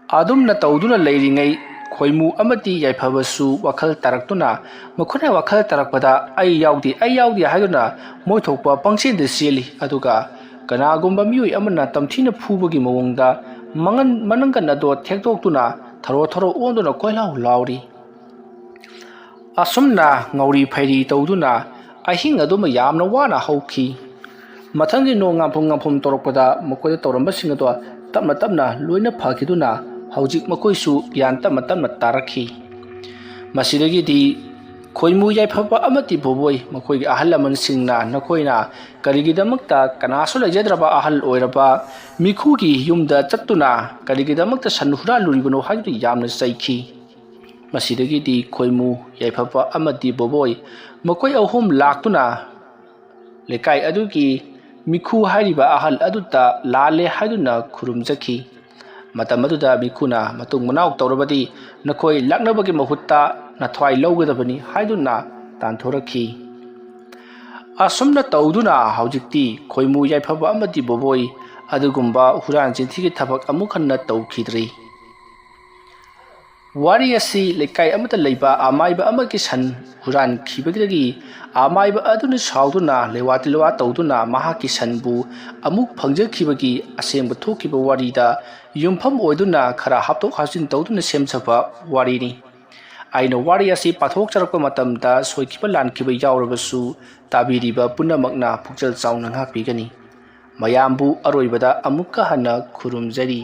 ꯑꯗꯨꯝꯅ ꯇꯧꯗꯨꯅ ꯂꯩꯔꯤꯉꯩ ꯈꯣꯏꯃꯨ ꯑꯃꯗꯤ ꯌꯥꯏꯐꯕꯁꯨ ꯋꯥꯈꯜ ꯇꯥꯔꯛꯇꯨꯅ, ꯃꯈꯣꯏꯅ ꯋꯥꯈꯜ ꯇꯥꯔꯛꯄꯗ "ꯑꯩ ꯌꯥꯎꯗꯦ, ꯑꯩ ꯌꯥꯎꯗꯦ" ꯍꯥꯏꯗꯨꯅ ꯃꯣꯏ ꯊꯣꯛꯄ ꯄꯪꯆꯦꯟꯗ ꯆꯦꯜꯂꯤ꯫ ꯑꯗꯨꯒ ꯀꯅꯥꯒꯨꯝꯕ ꯃꯤꯑꯣꯏ ꯑꯃꯅ ꯇꯝꯊꯤꯅ ꯐꯨꯕꯒꯤ ꯃꯑꯣꯡꯗ ꯃꯉꯟ-, ꯃꯅꯪꯒꯟ ꯑꯗꯣ ꯊꯦꯛꯇꯣꯛꯇꯨꯅ ꯊꯔꯣ ꯊꯔꯣ ꯑꯣꯟꯗꯨꯅ ꯀꯣꯏꯂꯥꯎ ꯂꯥꯎꯔꯤ꯫ ꯑꯁꯨꯝꯅ ꯉꯧꯔꯤ ꯐꯩꯔꯤ ꯇꯧꯗꯨꯅ ꯑꯍꯤꯡ ꯑꯗꯨꯃ ꯌꯥꯝꯅ ꯋꯥꯅ ꯍꯧꯈꯤ꯫ ꯃꯊꯪꯒꯤ ꯅꯣꯡ ꯉꯥꯟꯐꯝ ꯉꯥꯟꯐꯝ ꯇꯧꯔꯛꯄꯗ ꯃꯈꯣꯏꯗ ꯇꯧꯔꯝꯕꯁꯤꯡ ꯑꯗꯣ ꯇꯞꯅ ꯇꯞꯅ ꯂꯣꯏꯅ ꯐꯈꯤꯗꯨꯅ ꯍꯧꯖꯤꯛ ꯃꯈꯣꯏꯁꯨ ꯒ꯭ꯌꯥꯟ ꯇꯞꯅ ꯇꯞꯅ ꯇꯥꯔꯛꯈꯤ꯫ ꯃꯁꯤꯗꯒꯤꯗꯤ ꯈꯣꯏꯃꯨ ꯌꯥꯏꯐꯕ ꯑꯃꯗꯤ ꯕꯣꯕꯣꯏ, ꯃꯈꯣꯏꯒꯤ ꯑꯍꯜ ꯂꯃꯟꯁꯤꯡꯅ ꯅꯈꯣꯏꯅ ꯀꯔꯤꯒꯤꯗꯃꯛꯇ ꯀꯅꯥꯁꯨ ꯂꯩꯖꯗ꯭ꯔꯕ ꯑꯍꯜ ꯑꯣꯏꯔꯕ ꯃꯤꯈꯨꯒꯤ ꯌꯨꯝꯗ ꯆꯠꯇꯨꯅ ꯀꯔꯤꯒꯤꯗꯃꯛꯇ ꯁꯟ ꯍꯨꯔꯥꯜꯂꯨꯔꯤꯕꯅꯣ ꯍꯥꯏꯗꯨꯅ ꯌꯥꯝꯅ ꯆꯩꯈꯤ꯫ ꯃꯁꯤꯗꯒꯤꯗꯤ ꯈꯣꯏꯃꯨ ꯌꯥꯏꯐꯕ ꯑꯃꯗꯤ ꯕꯣꯕꯣꯏ ꯃꯈꯣꯏ ꯑꯍꯨꯝ ꯂꯥꯛꯇꯨꯅ ꯂꯩꯀꯥꯏ ꯑꯗꯨꯒꯤ ꯃꯤꯈꯨ ꯍꯥꯏꯔꯤꯕ ꯑꯍꯜ ꯑꯗꯨꯗ ꯂꯥꯜꯂꯦ ꯍꯥꯏꯗꯨꯅ ꯈꯨꯔꯨꯝꯖꯈꯤ꯫ ꯃꯇꯝ ꯑꯗꯨꯗ ꯃꯤꯈꯨꯅ ꯃꯇꯨꯡ ꯃꯅꯥꯎ ꯇꯧꯔꯕꯗꯤ ꯅꯈꯣꯏ ꯂꯥꯛꯅꯕꯒꯤ ꯃꯍꯨꯠꯇ ꯅꯊ꯭ꯋꯥꯏ ꯂꯧꯒꯗꯕꯅꯤ ꯍꯥꯏꯗꯨꯅ ꯇꯥꯟꯊꯣꯔꯛꯈꯤ꯫ ꯑꯁꯨꯝꯅ ꯇꯧꯗꯨꯅ ꯍꯧꯖꯤꯛꯇꯤ ꯈꯣꯏꯃꯨ ꯌꯥꯏꯐꯕ ꯑꯃꯗꯤ ꯕꯣꯕꯣꯏ ꯑꯗꯨꯒꯨꯝꯕ ꯍꯨꯔꯥꯟ ꯆꯤꯟꯊꯤꯒꯤ ꯊꯕꯛ ꯑꯃꯨꯛ ꯍꯟꯅ ꯇꯧꯈꯤꯗ꯭ꯔꯤ꯫ ꯋꯥꯔꯤ ꯑꯁꯤ ꯂꯩꯀꯥꯏ ꯑꯃꯗ ꯂꯩꯕ ꯑꯃꯥꯏꯕ ꯑꯃꯒꯤ ꯁꯟ ꯍꯨꯔꯥꯟꯈꯤꯕꯗꯒꯤ ꯑꯃꯥꯏꯕ ꯑꯗꯨꯅ ꯁꯥꯎꯗꯨꯅ ꯂꯩꯋꯥ ꯇꯤꯜꯋꯥ ꯇꯧꯗꯨꯅ ꯃꯍꯥꯛꯀꯤ ꯁꯟꯕꯨ ꯑꯃꯨꯛ ꯐꯪꯖꯈꯤꯕꯒꯤ ꯑꯁꯦꯡꯕ ꯊꯣꯛꯈꯤꯕ ꯋꯥꯔꯤꯗ ꯌꯨꯝꯐꯝ ꯑꯣꯏꯗꯨꯅ ꯈꯔ ꯍꯥꯞꯇꯣꯛ ꯍꯥꯞꯆꯤꯟ ꯇꯧꯗꯨꯅ ꯁꯦꯝꯖꯕ ꯋꯥꯔꯤꯅꯤ꯫ ꯑꯩꯅ ꯋꯥꯔꯤ ꯑꯁꯤ ꯄꯥꯊꯣꯛꯆꯔꯛꯄ ꯃꯇꯝꯗ ꯁꯣꯏꯈꯤꯕ ꯂꯥꯟꯈꯤꯕ ꯌꯥꯎꯔꯕꯁꯨ ꯇꯥꯕꯤꯔꯤꯕ ꯄꯨꯝꯅꯃꯛꯅ ꯄꯨꯛꯆꯦꯜ ꯆꯥꯎꯅ ꯉꯥꯛꯄꯤꯒꯅꯤ꯫ ꯃꯌꯥꯝꯕꯨ ꯑꯔꯣꯏꯕꯗ ꯑꯃꯨꯛꯀ ꯍꯟꯅ ꯈꯨꯔꯨꯝꯖꯔꯤ꯫